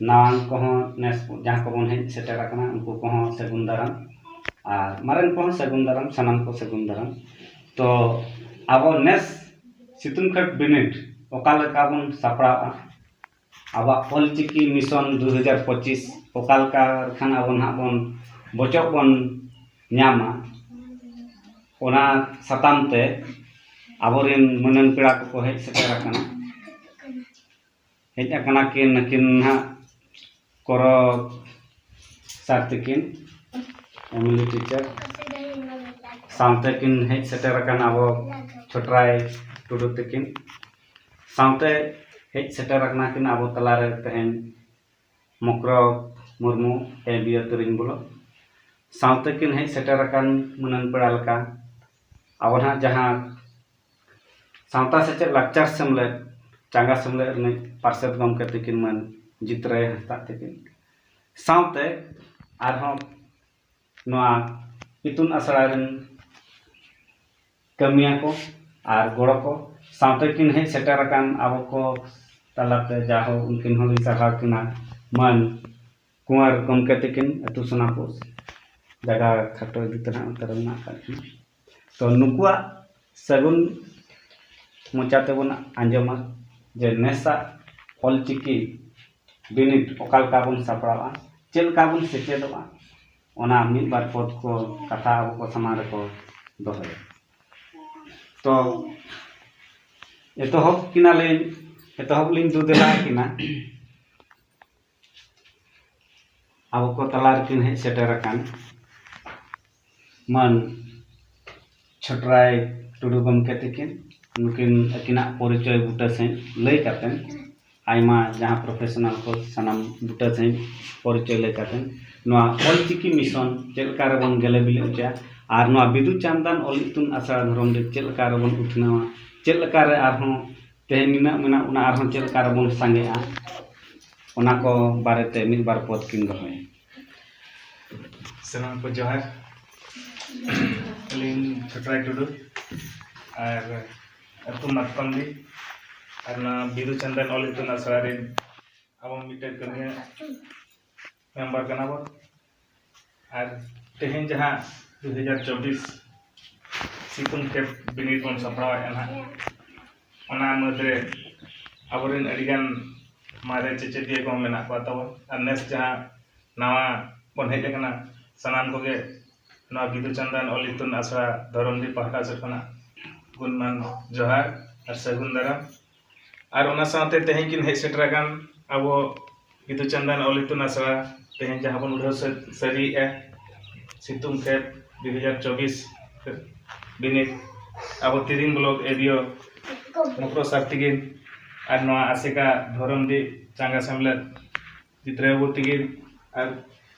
ᱱᱟᱣᱟᱱ ᱠᱚᱦᱚᱸ ᱱᱮᱥ ᱡᱟᱦᱟᱸ ᱠᱚᱵᱚᱱ ᱦᱮᱡ ᱥᱮᱴᱮᱨ ᱟᱠᱟᱱᱟ, ᱩᱱᱠᱩ ᱠᱚᱦᱚᱸ ᱥᱟᱹᱜᱩᱱ ᱫᱟᱨᱟᱢ, ᱟᱨ ᱢᱟᱨᱮᱱ ᱠᱚᱦᱚᱸ ᱥᱟᱹᱜᱩᱱ ᱫᱟᱨᱟᱢ, ᱥᱟᱱᱟᱢ ᱠᱚ ᱥᱟᱹᱜᱩᱱ ᱫᱟᱨᱟᱢ᱾ ᱛᱚ ᱟᱵᱚ ᱱᱮᱥ ᱥᱤᱛᱩᱝ ᱠᱷᱮᱛ ᱵᱤᱱᱤᱰ ᱚᱠᱟ ᱞᱮᱠᱟ ᱵᱚᱱ ᱥᱟᱯᱲᱟᱣᱼᱟ, ᱟᱵᱚᱣᱟᱜ ᱚᱞᱪᱤᱠᱤ mission ᱫᱩ ᱦᱟᱡᱟᱨ ᱯᱚᱸᱪᱤᱥ ᱚᱠᱟ ᱞᱮᱠᱟ ᱠᱷᱟᱱ ᱟᱵᱚ ᱱᱟᱦᱟᱜ ᱵᱚᱱ ᱵᱚᱪᱚᱜ ᱵᱚᱱ ᱧᱟᱢᱟ, ᱚᱱᱟ ᱥᱟᱛᱟᱢ ᱛᱮ ᱟᱵᱚᱨᱮᱱ ᱢᱟᱹᱱᱟᱱ ᱯᱮᱲᱟ ᱠᱚᱠᱚ ᱦᱮᱡ ᱥᱮᱴᱮᱨ ᱟᱠᱟᱱᱟ᱾ ᱦᱮᱡ ᱟᱠᱟᱱᱟ ᱠᱤᱱ ᱱᱩᱠᱤᱱ ᱱᱟᱦᱟᱜ ᱠᱚᱨᱚ ᱥᱟᱨ ᱛᱤᱠᱤᱱ, ᱮᱢᱤᱞᱤ ᱴᱤᱪᱟᱨ, ᱥᱟᱶᱛᱮ ᱠᱤᱱ ᱦᱮᱡ ᱥᱮᱴᱮᱨ ᱟᱠᱟᱱ ᱟᱵᱚ ᱪᱷᱚᱴᱨᱟᱭ ᱴᱩᱰᱩ ᱛᱤᱠᱤᱱ, ᱥᱟᱶᱛᱮ ᱦᱮᱡ ᱥᱮᱴᱮᱨ ᱟᱠᱟᱱᱟ ᱠᱤᱱ ᱟᱵᱚ ᱛᱟᱞᱟᱨᱮ ᱛᱮᱦᱮᱧ ᱢᱚᱠᱨᱚ ᱢᱩᱨᱢᱩ, ᱮ ᱵᱤ ᱮ ᱛᱩᱨᱤᱧ ᱵᱚᱞᱚ, ᱥᱟᱶᱛᱮ ᱠᱤᱱ ᱦᱮᱡ ᱥᱮᱴᱮᱨ ᱟᱠᱟᱱ ᱢᱟᱹᱱᱟᱱ ᱯᱮᱲᱟ ᱞᱮᱠᱟ ᱟᱵᱚ ᱱᱟᱦᱟᱜ ᱡᱟᱦᱟᱸ ᱥᱟᱶᱛᱟ ᱥᱮᱪᱮᱫ ᱞᱟᱠᱪᱟᱨ ᱥᱮᱢᱞᱮᱫ ᱪᱟᱸᱜᱟ ᱥᱮᱢᱞᱮᱫ ᱨᱤᱱᱤᱡ ᱯᱟᱨᱥᱮᱛ ᱜᱚᱢᱠᱮ ᱛᱤᱠᱤᱱ ᱢᱟᱹᱱ ᱡᱤᱛᱨᱟᱹᱭ ᱦᱟᱸᱥᱫᱟᱜ ᱛᱤᱠᱤᱱ, ᱥᱟᱶᱛᱮ ᱟᱨᱦᱚᱸ ᱱᱚᱣᱟ ᱤᱛᱩᱱ ᱟᱥᱲᱟ ᱨᱮᱱ ᱠᱟᱹᱢᱤᱭᱟᱹ ᱠᱚ ᱟᱨ ᱜᱚᱲᱚ ᱠᱚ, ᱥᱟᱶᱛᱮ ᱠᱤᱱ ᱦᱮᱡ ᱥᱮᱴᱮᱨ ᱟᱠᱟᱱ ᱟᱵᱚ ᱠᱚ ᱛᱟᱞᱟᱛᱮ ᱡᱟᱦᱳ ᱩᱱᱠᱤᱱ ᱦᱚᱸᱞᱤᱧ ᱥᱟᱨᱦᱟᱣ ᱠᱤᱱᱟ, ᱢᱟᱹᱱ ᱠᱩᱸᱣᱟᱨ ᱜᱚᱢᱠᱮ ᱛᱤᱠᱤᱱ ᱟᱹᱛᱩ ᱥᱳᱱᱟᱯᱩᱨ, ᱡᱟᱭᱜᱟ ᱠᱷᱟᱴᱚ ᱤᱫᱤ ᱛᱮ ᱱᱟᱦᱟᱜ ᱚᱱᱛᱮ ᱨᱮ ᱢᱮᱱᱟᱜ ᱟᱠᱟᱫ ᱠᱤᱱᱟ᱾ ᱛᱚ ᱱᱩᱠᱩᱣᱟᱜ ᱥᱟᱹᱜᱩᱱ ᱢᱚᱪᱟ ᱛᱮᱵᱚᱱ ᱟᱸᱡᱚᱢᱟ ᱡᱮ ᱱᱮᱥᱟᱜ ᱚᱞᱪᱤᱠᱤ ᱵᱤᱱᱤᱰ ᱚᱠᱟ ᱞᱮᱠᱟ ᱵᱚᱱ ᱥᱟᱯᱲᱟᱣᱟ, ᱪᱮᱫ ᱞᱮᱠᱟ ᱵᱚᱱ ᱥᱮᱪᱮᱫᱚᱜᱼᱟ, ᱚᱱᱟ ᱢᱤᱫ ᱵᱟᱨ ᱯᱚᱫ ᱠᱚ ᱠᱟᱛᱷᱟ ᱟᱵᱚ ᱠᱚ ᱥᱟᱢᱟᱝ ᱨᱮᱠᱚ ᱫᱚᱦᱚᱭᱟ᱾ ᱛᱚ ᱮᱛᱚᱦᱚᱵ ᱠᱤᱱᱟᱞᱤᱧ, ᱮᱛᱚᱦᱚᱵ ᱞᱤᱧ ᱫᱩᱫᱮᱞᱟ ᱠᱤᱱᱟ ᱟᱵᱚ ᱠᱚ ᱛᱟᱞᱟ ᱨᱮᱠᱤᱱ ᱦᱮᱡ ᱥᱮᱴᱮᱨ ᱟᱠᱟᱱ ᱢᱟᱹᱱ ᱪᱷᱚᱴᱨᱟᱭ ᱴᱩᱰᱩ ᱜᱚᱢᱠᱮ ᱛᱟᱹᱠᱤᱱ, ᱱᱩᱠᱤᱱ ᱟᱹᱠᱤᱱᱟᱜ ᱯᱚᱨᱤᱪᱚᱭ ᱵᱩᱴᱟᱹ ᱥᱟᱺᱦᱤᱡ ᱞᱟᱹᱭ ᱠᱟᱛᱮᱱ, ᱟᱭᱢᱟ ᱡᱟᱦᱟᱸ ᱯᱨᱚᱯᱷᱮᱥᱚᱱᱟᱞ ᱠᱚ ᱥᱟᱱᱟᱢ ᱵᱩᱴᱟᱹ ᱥᱟᱺᱦᱤᱡ ᱯᱚᱨᱤᱪᱚᱭ ᱞᱟᱹᱭ ᱠᱟᱛᱮᱱ, ᱱᱚᱣᱟ ᱚᱞᱪᱤᱠᱤ ᱢᱤᱥᱚᱱ ᱪᱮᱫ ᱞᱮᱠᱟ ᱨᱮᱵᱚᱱ ᱜᱮᱞᱮ ᱵᱤᱞᱤ ᱦᱚᱪᱚᱭᱟ ᱟᱨ ᱱᱚᱣᱟ ᱵᱤᱫᱩ ᱪᱟᱸᱫᱟᱱ ᱚᱞ ᱤᱛᱩᱱ ᱟᱥᱲᱟ ᱫᱷᱚᱨᱚᱢ ᱨᱮ ᱪᱮᱫ ᱞᱮᱠᱟ ᱨᱮᱵᱚᱱ ᱩᱛᱷᱱᱟᱹᱣᱟ, ᱪᱮᱫ ᱞᱮᱠᱟ ᱨᱮ ᱟᱨᱦᱚᱸ ᱛᱮᱦᱮᱧ ᱱᱤᱱᱟᱹᱜ ᱢᱮᱱᱟᱜ ᱵᱚᱱᱟ ᱟᱨᱦᱚᱸ ᱪᱮᱫ ᱞᱮᱠᱟ ᱨᱮᱵᱚᱱ ᱥᱟᱸᱜᱮᱜᱼᱟ, ᱚᱱᱟ ᱠᱚ ᱵᱟᱨᱮᱛᱮ ᱢᱤᱫ ᱵᱟᱨ ᱯᱚᱫ ᱠᱤᱱ ᱫᱚᱦᱚᱭᱟ᱾ ᱥᱟᱱᱟᱢ ᱠᱚ ᱡᱚᱦᱟᱨ᱾ ᱟᱹᱞᱤᱧ ᱪᱷᱚᱴᱨᱟᱭ ᱴᱩᱰᱩ ᱟᱨ ᱟᱹᱛᱩ ᱢᱟᱛᱠᱚᱢᱰᱤ ᱟᱨ ᱱᱚᱣᱟ ᱵᱤᱫᱩ ᱪᱟᱸᱫᱟᱱ ᱚᱞ ᱤᱛᱩᱱ ᱟᱥᱲᱟ ᱨᱮᱱ ᱟᱵᱚ ᱢᱤᱫᱴᱮᱱ ᱠᱟᱹᱢᱤᱭᱟᱹ ᱢᱮᱢᱵᱟᱨ ᱠᱟᱱᱟ ᱵᱚᱱ᱾ ᱟᱨ ᱛᱮᱦᱮᱧ ᱡᱟᱦᱟᱸ ᱫᱩ ᱦᱟᱡᱟᱨ ᱪᱚᱵᱵᱤᱥ ᱥᱤᱛᱩᱝ ᱠᱷᱮᱯ ᱵᱤᱱᱤᱰ ᱵᱚᱱ ᱥᱟᱯᱲᱟᱣᱮᱫᱼᱟ ᱱᱟᱦᱟᱜ, ᱚᱱᱟ ᱢᱩᱫᱽᱨᱮ ᱟᱵᱚᱨᱮᱱ ᱟᱹᱰᱤᱜᱟᱱ ᱢᱟᱨᱮ ᱪᱮᱪᱮᱫᱤᱭᱟᱹ ᱠᱚᱦᱚᱸ ᱢᱮᱱᱟᱜ ᱠᱚᱣᱟ ᱛᱟᱵᱚᱱ᱾ ᱟᱨ ᱱᱮᱥ ᱡᱟᱦᱟᱸ ᱱᱟᱣᱟ ᱵᱚᱱ ᱦᱮᱡ ᱟᱠᱟᱱᱟ, ᱥᱟᱱᱟᱢ ᱠᱚᱜᱮ ᱱᱚᱣᱟ ᱵᱤᱫᱩ ᱪᱟᱸᱫᱟᱱ ᱚᱞ ᱤᱛᱩᱱ ᱟᱥᱲᱟ ᱫᱷᱚᱨᱚᱢᱰᱤ ᱯᱟᱦᱴᱟ ᱥᱮᱫ ᱠᱷᱚᱱᱟᱜ ᱜᱩᱱᱢᱟᱱ ᱡᱚᱦᱟᱨ ᱟᱨ ᱥᱟᱹᱜᱩᱱ ᱫᱟᱨᱟᱢ᱾ ᱟᱨ ᱚᱱᱟ ᱥᱟᱶᱛᱮ ᱛᱮᱦᱮᱧ ᱠᱤᱱ ᱦᱮᱡ ᱥᱮᱴᱮᱨ ᱟᱠᱟᱱ ᱟᱵᱚ ᱵᱤᱫᱩ ᱪᱟᱸᱫᱟᱱ ᱚᱞ ᱤᱛᱩᱱ ᱟᱥᱲᱟ, ᱛᱮᱦᱮᱧ ᱡᱟᱦᱟᱸ ᱵᱚᱱ ᱩᱰᱷᱟᱹᱣ ᱥᱟᱹ-, ᱥᱟᱹᱨᱤᱭᱮᱫᱼᱟ, ᱥᱤᱛᱩᱝ ᱠᱷᱮᱯ ᱫᱩ ᱦᱟᱡᱟᱨ ᱪᱚᱵᱵᱤᱥ ᱵᱤᱱᱤᱰ, ᱟᱵᱚ ᱛᱤᱨᱤᱝ ᱵᱞᱚᱠ ᱮ ᱵᱤ ᱳ ᱢᱚᱠᱨᱚ ᱥᱟᱨ ᱛᱤᱠᱤᱱ ᱟᱨ ᱱᱚᱣᱟ ᱟᱥᱮᱠᱟ ᱫᱷᱚᱨᱚᱢᱰᱤ ᱪᱟᱸᱜᱟ ᱥᱮᱢᱞᱮᱫ ᱜᱤᱫᱽᱨᱟᱹ ᱵᱟᱹᱵᱩ ᱛᱤᱠᱤᱱ ᱟᱨ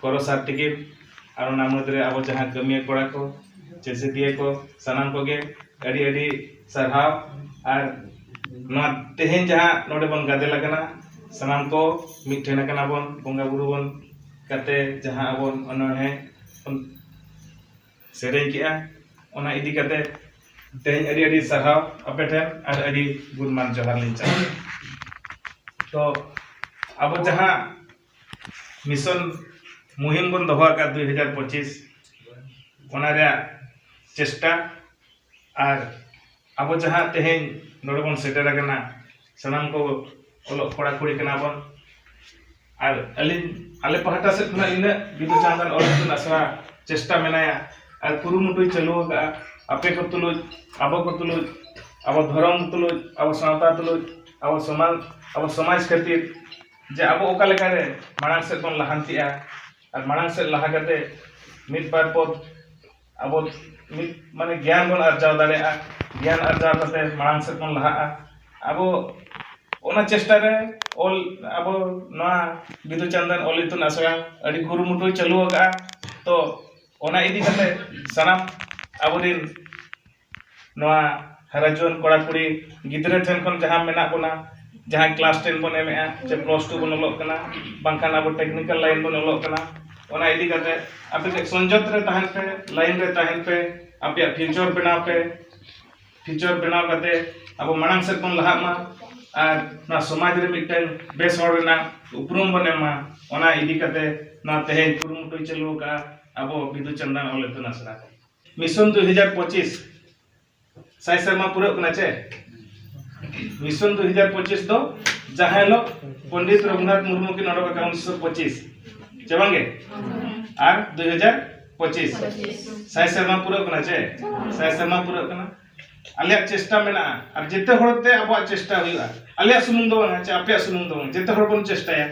ᱠᱚᱨᱚ ᱥᱟᱨ ᱛᱤᱠᱤᱱ ᱟᱨ ᱚᱱᱟ ᱢᱩᱫᱽᱨᱮ ᱟᱵᱚ ᱡᱟᱦᱟᱸ ᱠᱟᱹᱢᱤᱭᱟᱹ ᱠᱚᱲᱟ ᱠᱚ, ᱪᱮᱪᱮᱫᱤᱭᱟᱹ ᱠᱚ, ᱥᱟᱱᱟᱢ ᱠᱚᱜᱮ ᱟᱹᱰᱤ ᱟᱹᱰᱤ ᱥᱟᱨᱦᱟᱣ᱾ ᱟᱨ ᱱᱚᱣᱟ ᱛᱮᱦᱮᱧ ᱡᱟᱦᱟᱸ ᱱᱚᱰᱮ ᱵᱚᱱ ᱜᱟᱫᱮᱞ ᱟᱠᱟᱱᱟ, ᱥᱟᱱᱟᱢ ᱠᱚ ᱢᱤᱫ ᱴᱷᱮᱱ ᱟᱠᱟᱱᱟ ᱵᱚᱱ, ᱵᱚᱸᱜᱟ ᱵᱩᱨᱩ ᱵᱚᱱ ᱠᱟᱛᱮ ᱡᱟᱦᱟᱸ ᱟᱵᱚ ᱚᱱᱚᱬᱦᱮ ᱵᱚᱱ ᱥᱮᱨᱮᱧ ᱠᱮᱜᱼᱟ, ᱚᱱᱟ ᱤᱫᱤ ᱠᱟᱛᱮ ᱛᱮᱦᱮᱧ ᱟᱹᱰᱤ ᱟᱹᱰᱤ ᱥᱟᱨᱦᱟᱣ ᱟᱯᱮ ᱴᱷᱮᱱ ᱟᱨ ᱟᱹᱰᱤ ᱜᱩᱱᱢᱟᱱ ᱡᱚᱦᱟᱨ ᱞᱤᱧ ᱪᱟᱞ᱾ ᱛᱚ ᱟᱵᱚ ᱡᱟᱦᱟᱸ ᱢᱤᱥᱚᱱ ᱢᱩᱦᱤᱢ ᱵᱚᱱ ᱫᱚᱦᱚ ᱟᱠᱟᱫ ᱫᱩ ᱦᱟᱡᱟᱨ ᱯᱚᱸᱪᱤᱥ, ᱚᱱᱟ ᱨᱮᱭᱟᱜ ᱪᱮᱥᱴᱟ ᱟᱨ ᱟᱵᱚ ᱡᱟᱦᱟᱸ ᱛᱮᱦᱮᱧ ᱱᱚᱰᱮ ᱵᱚᱱ ᱥᱮᱴᱮᱨ ᱟᱠᱟᱱᱟ, ᱥᱟᱱᱟᱢ ᱠᱚ ᱚᱞᱚᱜ ᱠᱚᱲᱟ ᱠᱩᱲᱤ ᱠᱟᱱᱟ ᱵᱚᱱ᱾ ᱟᱨ ᱟᱹᱞᱤᱧ, ᱟᱞᱮ ᱯᱟᱦᱴᱟ ᱥᱮᱫ ᱠᱷᱚᱱᱟᱜ ᱤᱱᱟᱹᱜ ᱵᱤᱫᱩ ᱪᱟᱸᱫᱟᱱ ᱚᱞ ᱤᱛᱩᱱ ᱟᱥᱲᱟ ᱪᱮᱥᱴᱟ ᱢᱮᱱᱟᱭᱟ ᱟᱨ ᱠᱩᱨᱩᱢᱩᱴᱩᱭ ᱪᱟᱹᱞᱩ ᱟᱠᱟᱫᱼᱟ, ᱟᱯᱮ ᱠᱚ ᱛᱩᱞᱩᱡ, ᱟᱵᱚ ᱠᱚ ᱛᱩᱞᱩᱡ, ᱟᱵᱚ ᱫᱷᱚᱨᱚᱢ ᱛᱩᱞᱩᱡ, ᱟᱵᱚ ᱥᱟᱶᱛᱟ ᱛᱩᱞᱩᱡ, ᱟᱵᱚ ᱥᱚᱢᱟᱡᱽ, ᱟᱵᱚ ᱥᱚᱢᱟᱡᱽ ᱠᱷᱟᱹᱛᱤᱨ ᱡᱮ ᱟᱵᱚ ᱚᱠᱟ ᱞᱮᱠᱟᱨᱮ ᱢᱟᱲᱟᱝ ᱥᱮᱫ ᱵᱚᱱ ᱞᱟᱦᱟᱱᱛᱤᱜᱼᱟ ᱟᱨ ᱢᱟᱲᱟᱝ ᱥᱮᱫ ᱞᱟᱦᱟ ᱠᱟᱛᱮ ᱢᱤᱫ ᱵᱟᱨ ᱯᱚᱫ ᱟᱵᱚ ᱢᱤᱫ ᱢᱟᱱᱮ ᱜᱮᱭᱟᱱ ᱵᱚᱱ ᱟᱨᱡᱟᱣ ᱫᱟᱲᱮᱭᱟᱜᱼᱟ᱾ ᱜᱮᱭᱟᱱ ᱟᱨᱡᱟᱣ ᱠᱟᱛᱮ ᱢᱟᱲᱟᱝ ᱥᱮᱫ ᱵᱚᱱ ᱞᱟᱦᱟᱜᱼᱟ᱾ ᱟᱵᱚ ᱚᱱᱟ ᱪᱮᱥᱴᱟ ᱨᱮ ᱚᱞ ᱟᱵᱚ ᱱᱚᱣᱟ ᱵᱤᱫᱩ ᱪᱟᱸᱫᱟᱱ ᱚᱞ ᱤᱛᱩᱱ ᱟᱥᱲᱟ ᱟᱹᱰᱤ ᱠᱩᱨᱩᱢᱩᱴᱩᱭ ᱪᱟᱹᱞᱩ ᱟᱠᱟᱫᱼᱟ᱾ ᱛᱚ ᱚᱱᱟ ᱤᱫᱤ ᱠᱟᱛᱮ ᱥᱟᱱᱟᱢ ᱟᱵᱚᱨᱮᱱ ᱱᱚᱣᱟ ᱦᱟᱨᱟ ᱡᱩᱣᱟᱹᱱ ᱠᱚᱲᱟ ᱠᱩᱲᱤ ᱜᱤᱫᱽᱨᱟᱹ ᱴᱷᱮᱱ ᱠᱷᱚᱱ ᱡᱟᱦᱟᱸ ᱢᱮᱱᱟᱜ ᱵᱚᱱᱟ, ᱡᱟᱦᱟᱸᱭ ᱠᱞᱟᱥ ᱴᱮᱱ ᱵᱚᱱ ᱮᱢᱮᱜᱼᱟ ᱪᱮ ᱯᱞᱟᱥ ᱴᱩ ᱵᱚᱱ ᱚᱞᱚᱜ ᱠᱟᱱᱟ, ᱵᱟᱝᱠᱷᱟᱱ ᱟᱵᱚ ᱴᱮᱠᱱᱤᱠᱮᱞ ᱞᱟᱭᱤᱱ ᱵᱚᱱ ᱚᱞᱚᱜ ᱠᱟᱱᱟ, ᱚᱱᱟ ᱤᱫᱤ ᱠᱟᱛᱮ ᱟᱯᱮ ᱥᱚᱧᱡᱚᱛ ᱨᱮ ᱛᱟᱦᱮᱱ ᱯᱮ, ᱞᱟᱭᱤᱱ ᱨᱮ ᱛᱟᱦᱮᱱ ᱯᱮ, ᱟᱯᱮᱭᱟᱜ ᱯᱷᱤᱭᱩᱪᱟᱨ ᱵᱮᱱᱟᱣ ᱯᱮ᱾ ᱯᱷᱤᱭᱩᱪᱟᱨ ᱵᱮᱱᱟᱣ ᱠᱟᱛᱮ ᱟᱵᱚ ᱢᱟᱲᱟᱝ ᱥᱮᱫ ᱵᱚᱱ ᱞᱟᱦᱟᱜ ᱢᱟ ᱟᱨ ᱱᱚᱣᱟ ᱥᱚᱢᱟᱡᱽ ᱨᱮ ᱢᱤᱫᱴᱟᱝ ᱵᱮᱥ ᱦᱚᱲ ᱨᱮᱱᱟᱜ ᱩᱯᱨᱩᱢ ᱵᱚᱱ ᱮᱢ ᱢᱟ᱾ ᱚᱱᱟ ᱤᱫᱤ ᱠᱟᱛᱮ ᱱᱚᱣᱟ ᱛᱮᱦᱮᱧ ᱠᱩᱨᱩᱢᱩᱴᱩᱭ ᱪᱟᱹᱞᱩ ᱟᱠᱟᱫᱼᱟ ᱟᱵᱚ ᱵᱤᱫᱩ ᱪᱟᱸᱫᱟᱱ ᱚᱞ ᱤᱛᱩᱱ ᱟᱥᱲᱟ᱾ ᱢᱤᱥᱚᱱ ᱫᱩᱭ ᱦᱟᱡᱟᱨ ᱯᱚᱸᱪᱤᱥ ᱥᱟᱭ ᱥᱮᱨᱢᱟ ᱯᱩᱨᱟᱹᱜ ᱠᱟᱱᱟ ᱪᱮ? ᱢᱤᱥᱚᱱ ᱫᱩᱭ ᱦᱟᱡᱟᱨ ᱯᱚᱸᱪᱤᱥ ᱫᱚ ᱡᱟᱦᱟᱸ ᱦᱤᱞᱳᱜ ᱯᱚᱱᱰᱤᱛ ᱨᱚᱜᱷᱩᱱᱟᱛᱷ ᱢᱩᱨᱢᱩ ᱠᱤᱱ ᱚᱰᱚᱠ ᱟᱠᱟᱫ ᱩᱱᱤᱥᱥᱚ ᱯᱚᱸᱪᱤᱥ, ᱪᱮ ᱵᱟᱝᱜᱮ? ᱟᱨ ᱫᱩᱭ ᱦᱟᱡᱟᱨ ᱯᱚᱸᱪᱤᱥ ᱥᱟᱭ ᱥᱮᱨᱢᱟ ᱯᱩᱨᱟᱹᱜ ᱠᱟᱱᱟ ᱪᱮ? ᱥᱟᱭ ᱥᱮᱨᱢᱟ ᱯᱩᱨᱟᱹᱜ ᱠᱟᱱᱟ᱾ ᱟᱞᱮᱭᱟᱜ ᱪᱮᱥᱴᱟ ᱢᱮᱱᱟᱜᱼᱟ, ᱟᱨ ᱡᱮᱛᱮ ᱦᱚᱲ ᱛᱮ ᱟᱵᱚᱣᱟᱜ ᱪᱮᱥᱴᱟ ᱦᱩᱭᱩᱜᱼᱟ᱾ ᱟᱞᱮᱭᱟᱜ ᱥᱩᱢᱩᱝ ᱫᱚ ᱵᱟᱝᱟ ᱪᱮ ᱟᱯᱮᱭᱟᱜ ᱥᱩᱢᱩᱝ ᱫᱚ ᱵᱟᱝ, ᱡᱮᱛᱮ ᱦᱚᱲ ᱵᱚᱱ ᱪᱮᱥᱴᱟᱭᱟ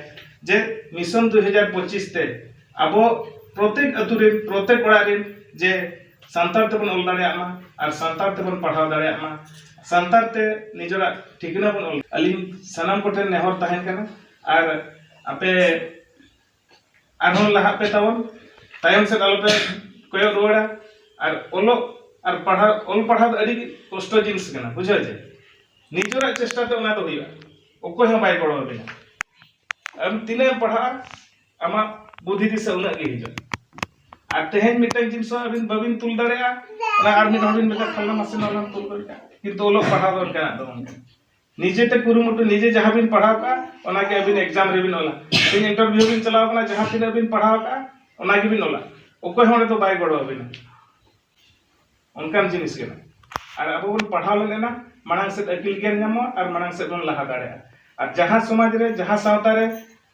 ᱡᱮ ᱢᱤᱥᱚᱱ ᱫᱩᱭ ᱦᱟᱡᱟᱨ ᱯᱚᱸᱪᱤᱥ ᱛᱮ ᱟᱵᱚ ᱯᱨᱚᱛᱮᱠ ᱟᱹᱛᱩ ᱨᱮᱱ, ᱯᱨᱚᱛᱮᱠ ᱚᱲᱟᱜ ᱨᱮᱱ ᱡᱮ ᱥᱟᱱᱛᱟᱲ ᱛᱮᱵᱚᱱ ᱚᱞ ᱫᱟᱲᱮᱭᱟᱜ ᱢᱟ ᱟᱨ ᱥᱟᱱᱛᱟᱲ ᱛᱮᱵᱚᱱ ᱯᱟᱲᱦᱟᱣ ᱫᱟᱲᱮᱭᱟᱜ ᱢᱟ, ᱥᱟᱱᱛᱟᱲ ᱛᱮ ᱱᱤᱡᱮᱨᱟᱜ ᱴᱷᱤᱠᱟᱹᱱᱟ ᱵᱚᱱ ᱚᱞ᱾ ᱟᱹᱞᱤᱧ ᱥᱟᱱᱟᱢ ᱠᱚᱴᱷᱮᱱ ᱱᱮᱦᱚᱨ ᱛᱟᱦᱮᱱ ᱠᱟᱱᱟ, ᱟᱨ ᱟᱯᱮ ᱟᱨᱦᱚᱸ ᱞᱟᱦᱟᱜ ᱯᱮ ᱛᱟᱵᱚᱱ, ᱛᱟᱭᱚᱢ ᱥᱮᱫ ᱟᱞᱚᱯᱮ ᱠᱚᱭᱚᱜ ᱨᱩᱣᱟᱹᱲᱟ᱾ ᱟᱨ ᱚᱞᱚᱜ ᱟᱨ ᱯᱟᱲᱦᱟᱣ, ᱚᱞ ᱯᱟᱲᱦᱟᱣ ᱫᱚ ᱟᱹᱰᱤ ᱠᱚᱥᱴᱚ ᱡᱤᱱᱤᱥ ᱠᱟᱱᱟ, ᱵᱩᱡᱷᱟᱹᱣ ᱪᱮ? ᱱᱤᱡᱮᱨᱟᱜ ᱪᱮᱥᱴᱟ ᱛᱮ ᱚᱱᱟ ᱫᱚ ᱦᱩᱭᱩᱜᱼᱟ, ᱚᱠᱚᱭ ᱦᱚᱸ ᱵᱟᱭ ᱜᱚᱲᱚ ᱟᱵᱤᱱᱟ᱾ ᱟᱢ ᱛᱤᱱᱟᱹᱜ ᱮᱢ ᱯᱟᱲᱦᱟᱜᱼᱟ, ᱟᱢᱟᱜ ᱵᱩᱫᱷᱤ ᱫᱤᱥᱟᱹ ᱩᱱᱟᱹᱜ ᱜᱮ ᱦᱤᱡᱩᱜᱼᱟ᱾ ᱟᱨ ᱛᱮᱦᱮᱧ ᱢᱤᱫᱴᱟᱝ ᱡᱤᱱᱤᱥ ᱦᱚᱸ ᱟᱹᱵᱤᱱ ᱵᱟᱹᱵᱤᱱ ᱛᱩᱞ ᱫᱟᱲᱮᱭᱟᱜᱼᱟ, ᱚᱱᱟ ᱟᱨ ᱢᱤᱫ ᱦᱚᱲ ᱵᱤᱱ ᱢᱮᱛᱟ ᱯᱷᱟᱞᱱᱟ ᱢᱟᱥᱮ ᱱᱚᱣᱟ ᱞᱟᱝ ᱛᱩᱞ ᱫᱟᱲᱮᱭᱟᱜᱼᱟ, ᱠᱤᱱᱛᱩ ᱚᱞᱚᱜ ᱯᱟᱲᱦᱟᱣ ᱫᱚ ᱚᱱᱠᱟᱱᱟᱜ ᱫᱚ ᱵᱟᱝ ᱠᱟᱱᱟ᱾ ᱱᱤᱡᱮᱛᱮ ᱠᱩᱨᱩᱢᱩᱴᱩ, ᱱᱤᱡᱮ ᱡᱟᱦᱟᱸ ᱵᱤᱱ ᱯᱟᱲᱦᱟᱣ ᱠᱟᱜᱼᱟ, ᱚᱱᱟᱜᱮ ᱟᱹᱵᱤᱱ ᱮᱠᱡᱟᱢ ᱨᱮᱵᱤᱱ ᱚᱞᱟ᱾ ᱛᱮᱦᱮᱧ ᱤᱱᱴᱟᱨᱵᱷᱤᱭᱩ ᱵᱤᱱ ᱪᱟᱞᱟᱣ ᱠᱟᱱᱟ, ᱡᱟᱦᱟᱸ ᱛᱤᱱᱟᱹᱜ ᱵᱤᱱ ᱯᱟᱲᱦᱟᱣ ᱠᱟᱜᱼᱟ, ᱚᱱᱟ ᱜᱮᱵᱤᱱ ᱚᱞᱟ᱾ ᱚᱠᱚᱭ ᱦᱚᱸ ᱚᱸᱰᱮ ᱫᱚ ᱵᱟᱭ ᱜᱚᱲᱚ ᱟᱵᱤᱱᱟ᱾ ᱚᱱᱠᱟᱱ ᱡᱤᱱᱤᱥ ᱠᱟᱱᱟ᱾ ᱟᱨ ᱟᱵᱚ ᱵᱚᱱ ᱯᱟᱲᱦᱟᱣ ᱞᱮᱱ ᱮᱱᱟ, ᱢᱟᱲᱟᱝ ᱥᱮᱫ ᱟᱹᱠᱤᱞ ᱜᱮᱭᱟᱱ ᱧᱟᱢᱚᱜᱼᱟ ᱟᱨ ᱢᱟᱲᱟᱝ ᱥᱮᱫ ᱵᱚᱱ ᱞᱟᱦᱟ ᱫᱟᱲᱮᱭᱟᱜᱼᱟ᱾ ᱟᱨ ᱡᱟᱦᱟᱸ ᱥᱚᱢᱟᱡᱽ ᱨᱮ, ᱡᱟᱦᱟᱸ ᱥᱟᱶᱛᱟ ᱨᱮ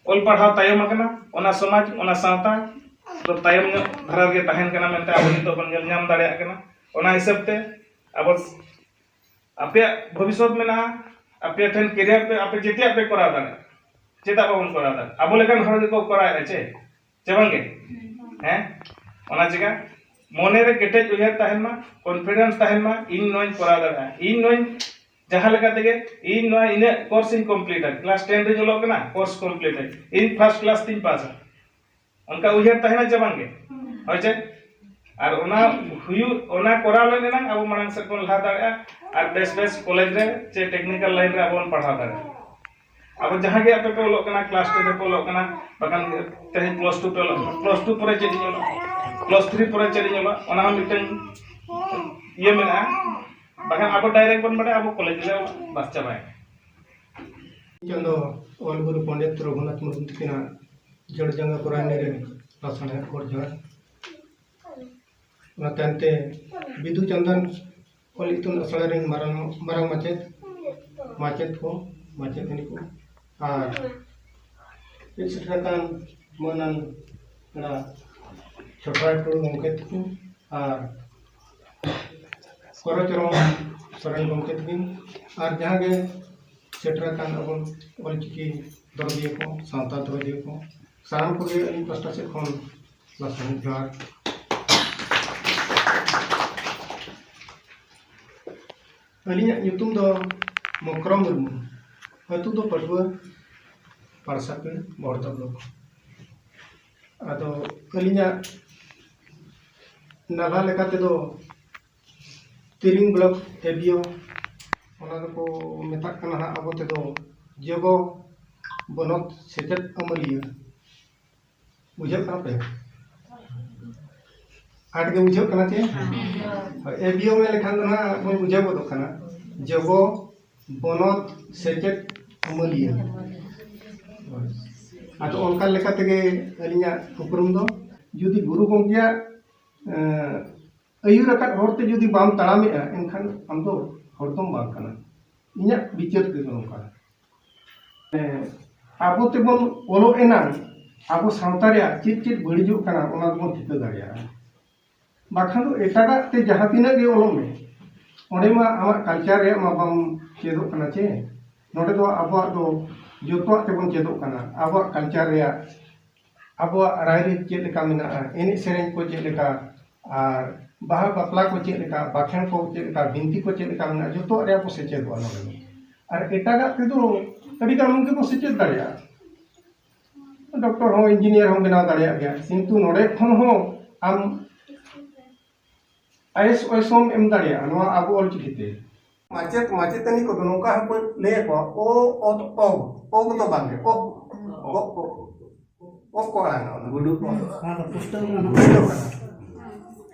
ᱚᱞ ᱯᱟᱲᱦᱟᱣ ᱛᱟᱭᱚᱢ ᱟᱠᱟᱱᱟ, ᱚᱱᱟ ᱥᱚᱢᱟᱡᱽ, ᱚᱱᱟ ᱥᱟᱶᱛᱟ ᱫᱚ ᱛᱟᱭᱚᱢ ᱧᱚᱜ ᱫᱷᱟᱨᱟ ᱨᱮᱜᱮ ᱛᱟᱦᱮᱱ ᱠᱟᱱᱟ ᱢᱮᱱᱛᱮ ᱟᱵᱚ ᱱᱤᱛᱚᱜ ᱵᱚᱱ ᱧᱮᱞ ᱧᱟᱢ ᱫᱟᱲᱮᱭᱟᱜ ᱠᱟᱱᱟ᱾ ᱚᱱᱟ ᱦᱤᱥᱟᱹᱵ ᱛᱮ ᱟᱵᱚ ᱟᱯᱮᱭᱟᱜ ᱵᱷᱚᱵᱤᱥᱥᱚᱛ ᱢᱮᱱᱟᱜᱼᱟ, ᱟᱯᱮ ᱴᱷᱮᱱ ᱠᱮᱨᱤᱭᱟᱨ ᱯᱮ, ᱟᱯᱮ ᱡᱮᱛᱮᱭᱟᱜ ᱯᱮ ᱠᱚᱨᱟᱣ ᱫᱟᱲᱮᱭᱟᱜᱼᱟ᱾ ᱪᱮᱫᱟᱜ ᱵᱟᱵᱚᱱ ᱠᱚᱨᱟᱣ ᱫᱟᱲᱮᱭᱟᱜᱼᱟ? ᱟᱵᱚ ᱞᱮᱠᱟᱱ ᱦᱚᱲ ᱜᱮᱠᱚ ᱠᱚᱨᱟᱣᱮᱫᱼᱟ ᱪᱮ, ᱪᱮ ᱵᱟᱝᱜᱮ? ᱦᱮᱸ, ᱚᱱᱟ ᱪᱮᱠᱟ ᱢᱚᱱᱮ ᱨᱮ ᱠᱮᱴᱮᱡ ᱩᱭᱦᱟᱹᱨ ᱛᱟᱦᱮᱱ ᱢᱟ, ᱠᱚᱱᱯᱷᱤᱰᱮᱱᱥ ᱛᱟᱦᱮᱱ ᱢᱟ, ᱤᱧ ᱱᱚᱣᱟᱧ ᱠᱚᱨᱟᱣ ᱫᱟᱲᱮᱭᱟᱜᱼᱟ, ᱤᱧ ᱱᱚᱣᱟᱧ ᱡᱟᱦᱟᱸ ᱞᱮᱠᱟ ᱛᱮᱜᱮ ᱤᱧ ᱱᱚᱣᱟ ᱤᱱᱟᱹᱜ ᱠᱳᱨᱥ ᱤᱧ ᱠᱚᱢᱯᱞᱤᱴᱟ, ᱠᱞᱟᱥ ᱴᱮᱱ ᱨᱮᱧ ᱚᱞᱚᱜ ᱠᱟᱱᱟ, ᱠᱳᱨᱥ ᱠᱚᱢᱯᱞᱤᱴ ᱟᱹᱧ, ᱤᱧ ᱯᱷᱟᱥᱴ ᱠᱞᱟᱥ ᱛᱤᱧ ᱯᱟᱥᱟ, ᱚᱱᱠᱟ ᱩᱭᱦᱟᱹᱨ ᱛᱟᱦᱮᱱᱟ ᱪᱮ ᱵᱟᱝᱜᱮ? ᱦᱳᱭ ᱪᱮ? ᱟᱨ ᱚᱱᱟ ᱦᱩᱭᱩᱜ, ᱚᱱᱟ ᱠᱚᱨᱟᱣ ᱞᱮᱱ ᱮᱱᱟᱝ ᱟᱵᱚ ᱢᱟᱲᱟᱝ ᱥᱮᱫ ᱵᱚᱱ ᱞᱟᱦᱟ ᱫᱟᱲᱮᱭᱟᱜᱼᱟ᱾ ᱟᱨ ᱵᱮᱥ ᱵᱮᱥ ᱠᱚᱞᱮᱡᱽ ᱨᱮ ᱪᱮ ᱴᱮᱠᱱᱤᱠᱮᱞ ᱞᱟᱭᱤᱱ ᱨᱮ ᱟᱵᱚ ᱵᱚᱱ ᱯᱟᱲᱦᱟᱣ ᱫᱟᱲᱮᱭᱟᱜᱼᱟ᱾ ᱟᱵᱚ ᱡᱟᱦᱟᱸ ᱜᱮ ᱟᱯᱮ ᱯᱮ ᱚᱞᱚᱜ ᱠᱟᱱᱟ, ᱠᱞᱟᱥ ᱴᱮᱱ ᱨᱮᱯᱮ ᱚᱞᱚᱜ ᱠᱟᱱᱟ, ᱵᱟᱠᱷᱟᱱ ᱛᱮᱦᱮᱧ ᱯᱞᱟᱥ ᱴᱩ ᱯᱮ ᱚᱞᱚᱜ ᱠᱟᱱᱟ, ᱯᱞᱟᱥ ᱴᱩ ᱯᱚᱨᱮ ᱪᱮᱫ ᱤᱧ ᱚᱞᱚᱜᱼᱟ, ᱯᱞᱟᱥ ᱛᱷᱨᱤ ᱯᱚᱨᱮ ᱪᱮᱫ ᱤᱧ ᱚᱞᱚᱜᱼᱟ, ᱚᱱᱟ ᱦᱚᱸ ᱢᱤᱫᱴᱟᱝ ᱤᱭᱟᱹ ᱢᱮᱱᱟᱜᱼᱟ᱾ ᱵᱟᱠᱷᱟᱱ ᱟᱵᱚ ᱰᱟᱭᱨᱮᱠᱴ ᱵᱚᱱ ᱵᱟᱲᱟᱭᱟ ᱟᱵᱚ ᱠᱚᱞᱮᱡᱽ ᱨᱮ ᱵᱟᱥ ᱪᱟᱵᱟᱭᱮᱱᱟ᱾ ᱪᱟᱸᱫᱚ ᱚᱞ ᱜᱩᱨᱩ ᱯᱚᱱᱰᱤᱛ ᱨᱚᱜᱷᱩᱱᱟᱛᱷ ᱢᱩᱨᱢᱩ ᱛᱟᱹᱠᱤᱱᱟᱜ ᱡᱚᱲ ᱡᱟᱸᱜᱟ ᱯᱚᱨᱟᱭᱱᱤ ᱨᱮ ᱞᱟᱥᱟᱲᱦᱮᱫ ᱜᱚᱰ ᱡᱚᱦᱟᱨ᱾ ᱚᱱᱟ ᱛᱟᱭᱚᱢ ᱛᱮ ᱵᱤᱫᱩ ᱪᱟᱸᱫᱟᱱ ᱚᱞ ᱤᱛᱩᱱ ᱟᱥᱲᱟ ᱨᱮᱱ ᱢᱟᱨᱟᱝ, ᱢᱟᱨᱟᱝ ᱢᱟᱪᱮᱫ, ᱢᱟᱪᱮᱫ ᱠᱚ, ᱢᱟᱪᱮᱛᱟᱹᱱᱤ ᱠᱚ, ᱟᱨ ᱦᱮᱡ ᱥᱮᱴᱮᱨ ᱟᱠᱟᱱ ᱢᱟᱹᱱᱟᱱ ᱯᱮᱲᱟ ᱪᱷᱚᱴᱨᱟᱭ ᱴᱩᱰᱩ ᱜᱚᱢᱠᱮ ᱛᱟᱹᱠᱤᱱ ᱟᱨ ᱠᱚᱨᱚᱪᱚᱨᱚᱢ ᱥᱚᱨᱮᱱ ᱜᱚᱢᱠᱮ ᱛᱟᱹᱠᱤᱱ ᱟᱨ ᱡᱟᱦᱟᱸ ᱜᱮ ᱥᱮᱴᱮᱨ ᱟᱠᱟᱱ ᱟᱵᱚᱱ ᱚᱞᱪᱤᱠᱤ ᱫᱚᱨᱚᱫᱤᱭᱟᱹ ᱠᱚ, ᱥᱟᱶᱛᱟ ᱫᱚᱨᱚᱫᱤᱭᱟᱹ ᱠᱚ, ᱥᱟᱱᱟᱢ ᱠᱚᱜᱮ ᱟᱹᱞᱤᱧ ᱯᱟᱥᱴᱟ ᱥᱮᱫ ᱠᱷᱚᱱ ᱞᱟᱥᱟᱲᱦᱮᱫ ᱡᱚᱦᱟᱨ᱾ ᱟᱹᱞᱤᱧᱟᱜ ᱧᱩᱛᱩᱢ ᱫᱚ ᱢᱚᱠᱨᱚᱢ ᱢᱩᱨᱢᱩ, ᱟᱹᱛᱩ ᱫᱚ ᱯᱟᱹᱴᱷᱩᱣᱟᱹ ᱯᱟᱲᱥᱟᱯᱤᱲ ᱵᱚᱲᱫᱟ ᱵᱞᱚᱠ᱾ ᱟᱫᱚ ᱟᱹᱞᱤᱧᱟᱜ ᱱᱟᱞᱦᱟ ᱞᱮᱠᱟ ᱛᱮᱫᱚ ᱛᱤᱨᱤᱝ ᱵᱞᱚᱠ ᱮᱵᱤᱭᱳ, ᱚᱱᱟ ᱫᱚᱠᱚ ᱢᱮᱛᱟᱜ ᱠᱟᱱᱟ ᱦᱟᱸᱜ ᱟᱵᱚ ᱛᱮᱫᱚ ᱡᱚᱜᱚ ᱵᱚᱱᱚᱛ ᱥᱮᱪᱮᱫ ᱟᱹᱢᱟᱹᱞᱤᱭᱟᱹ᱾ ᱵᱩᱡᱷᱟᱹᱜ ᱠᱟᱱᱟ ᱯᱮ? ᱟᱸᱴ ᱜᱮ ᱵᱩᱡᱷᱟᱹᱜ ᱠᱟᱱᱟ ᱪᱮ? ᱮᱵᱤᱭᱳ ᱢᱮᱱ ᱞᱮᱠᱷᱟᱱ ᱫᱚ ᱦᱟᱸᱜ ᱵᱚᱱ ᱵᱩᱡᱷᱟᱹᱣ ᱜᱚᱫᱚᱜ ᱠᱟᱱᱟ, ᱡᱚᱜᱚ ᱵᱚᱱᱚᱛ ᱥᱮᱪᱮᱫ ᱟᱹᱢᱟᱹᱞᱤᱭᱟᱹ᱾ ᱦᱳᱭ᱾ ᱟᱫᱚ ᱚᱱᱠᱟ ᱞᱮᱠᱟ ᱛᱮᱜᱮ ᱟᱹᱞᱤᱧᱟᱜ ᱩᱯᱨᱩᱢ ᱫᱚ, ᱡᱩᱫᱤ ᱜᱩᱨᱩ ᱜᱚᱢᱠᱮᱭᱟᱜ, ᱮᱸ, ᱟᱹᱭᱩᱨ ᱟᱠᱟᱫ ᱦᱚᱨ ᱛᱮ ᱡᱩᱫᱤ ᱵᱟᱢ ᱛᱟᱲᱟᱢᱮᱜᱼᱟ, ᱮᱱᱠᱷᱟᱱ ᱟᱢ ᱫᱚ ᱦᱚᱲ ᱫᱚᱢ ᱵᱟᱝ ᱠᱟᱱᱟ᱾ ᱤᱧᱟᱹᱜ ᱵᱤᱪᱟᱹᱨ ᱛᱮᱫᱚ ᱱᱚᱝᱠᱟ᱾ ᱮᱸ, ᱟᱵᱚ ᱛᱮᱵᱚᱱ ᱚᱞᱚᱜ ᱮᱱᱟᱝ ᱟᱵᱚ ᱥᱟᱶᱛᱟ ᱨᱮᱭᱟᱜ ᱪᱮᱫ ᱪᱮᱫ ᱵᱟᱹᱲᱤᱡᱚᱜ ᱠᱟᱱᱟ, ᱚᱱᱟ ᱫᱚᱵᱚᱱ ᱴᱷᱤᱠᱟᱹ ᱫᱟᱲᱮᱭᱟᱜᱼᱟ᱾ ᱵᱟᱠᱷᱟᱱ ᱫᱚ ᱮᱴᱟᱜᱟᱜ ᱛᱮ ᱡᱟᱦᱟᱸ ᱛᱤᱱᱟᱹᱜ ᱜᱮ ᱚᱞᱚᱜ ᱢᱮ, ᱚᱸᱰᱮ ᱢᱟ ᱟᱢᱟᱜ ᱠᱟᱞᱪᱟᱨ ᱨᱮᱭᱟᱜ ᱢᱟ ᱵᱟᱢ ᱪᱮᱫᱚᱜ ᱠᱟᱱᱟ ᱪᱮ᱾ ᱱᱚᱰᱮ ᱫᱚ ᱟᱵᱚᱣᱟᱜ ᱫᱚ ᱡᱚᱛᱚᱣᱟᱜ ᱛᱮᱵᱚᱱ ᱪᱮᱫᱚᱜ ᱠᱟᱱᱟ, ᱟᱵᱚᱣᱟᱜ ᱠᱟᱞᱪᱟᱨ ᱨᱮᱭᱟᱜ, ᱟᱵᱚᱣᱟᱜ ᱨᱟᱭᱨᱤᱛ ᱪᱮᱫ ᱞᱮᱠᱟ ᱢᱮᱱᱟᱜᱼᱟ, ᱮᱱᱮᱡ ᱥᱮᱨᱮᱧ ᱠᱚ ᱪᱮᱫ ᱞᱮᱠᱟ, ᱟᱨ ᱵᱟᱦᱟ ᱵᱟᱯᱞᱟ ᱠᱚ ᱪᱮᱫ ᱞᱮᱠᱟ, ᱵᱟᱠᱷᱮᱬ ᱠᱚ ᱪᱮᱫ ᱞᱮᱠᱟ, ᱵᱤᱱᱛᱤ ᱠᱚ ᱪᱮᱫ ᱞᱮᱠᱟ ᱢᱮᱱᱟᱜᱼᱟ, ᱡᱚᱛᱚᱣᱟᱜ ᱨᱮᱭᱟᱜ ᱠᱚ ᱥᱮᱪᱮᱫᱚᱜᱼᱟ ᱱᱚᱰᱮ ᱫᱚ᱾ ᱟᱨ ᱮᱴᱟᱜᱟᱜ ᱛᱮᱫᱚ ᱟᱹᱰᱤ ᱜᱟᱱ ᱜᱮᱠᱚ ᱥᱮᱪᱮᱫ ᱫᱟᱲᱮᱭᱟᱜᱼᱟ᱾ ᱰᱚᱠᱴᱚᱨ ᱦᱚᱸ, ᱤᱧᱡᱤᱱᱤᱭᱟᱨ ᱦᱚᱸ ᱵᱮᱱᱟᱣ ᱫᱟᱲᱮᱭᱟᱜ ᱜᱮᱭᱟ, ᱠᱤᱱᱛᱩ ᱱᱚᱰᱮ ᱠᱷᱚᱱ ᱦᱚᱸ ᱟᱢ ᱟᱭᱮᱥ ᱚᱭᱮᱥ ᱦᱚᱸᱢ ᱮᱢ ᱫᱟᱲᱮᱭᱟᱜᱼᱟ ᱱᱚᱣᱟ ᱟᱵᱚ ᱚᱞᱪᱤᱠᱤ ᱛᱮ᱾ ᱢᱟᱪᱮᱫ ᱢᱟᱪᱮᱛᱟᱹᱱᱤ ᱠᱚᱫᱚ ᱱᱚᱝᱠᱟ ᱦᱚᱸᱠᱚ ᱞᱟᱹᱭ ᱟᱠᱚᱣᱟ, ᱚ, ᱚᱛ, ᱚᱜ, ᱚ ᱠᱚᱫᱚ ᱵᱟᱝ ᱜᱮ, ᱚᱜ, ᱚᱜ, ᱚᱜ, ᱚᱜ ᱠᱚ ᱟᱲᱟᱝᱟ, ᱚᱱᱟ ᱜᱩᱰᱩ ᱠᱚ᱾ ᱚᱱᱟ ᱫᱚ ᱯᱩᱥᱴᱟᱹᱣ ᱠᱟᱱᱟ᱾ ᱯᱩᱥᱴᱟᱹᱣ ᱠᱟᱱᱟ᱾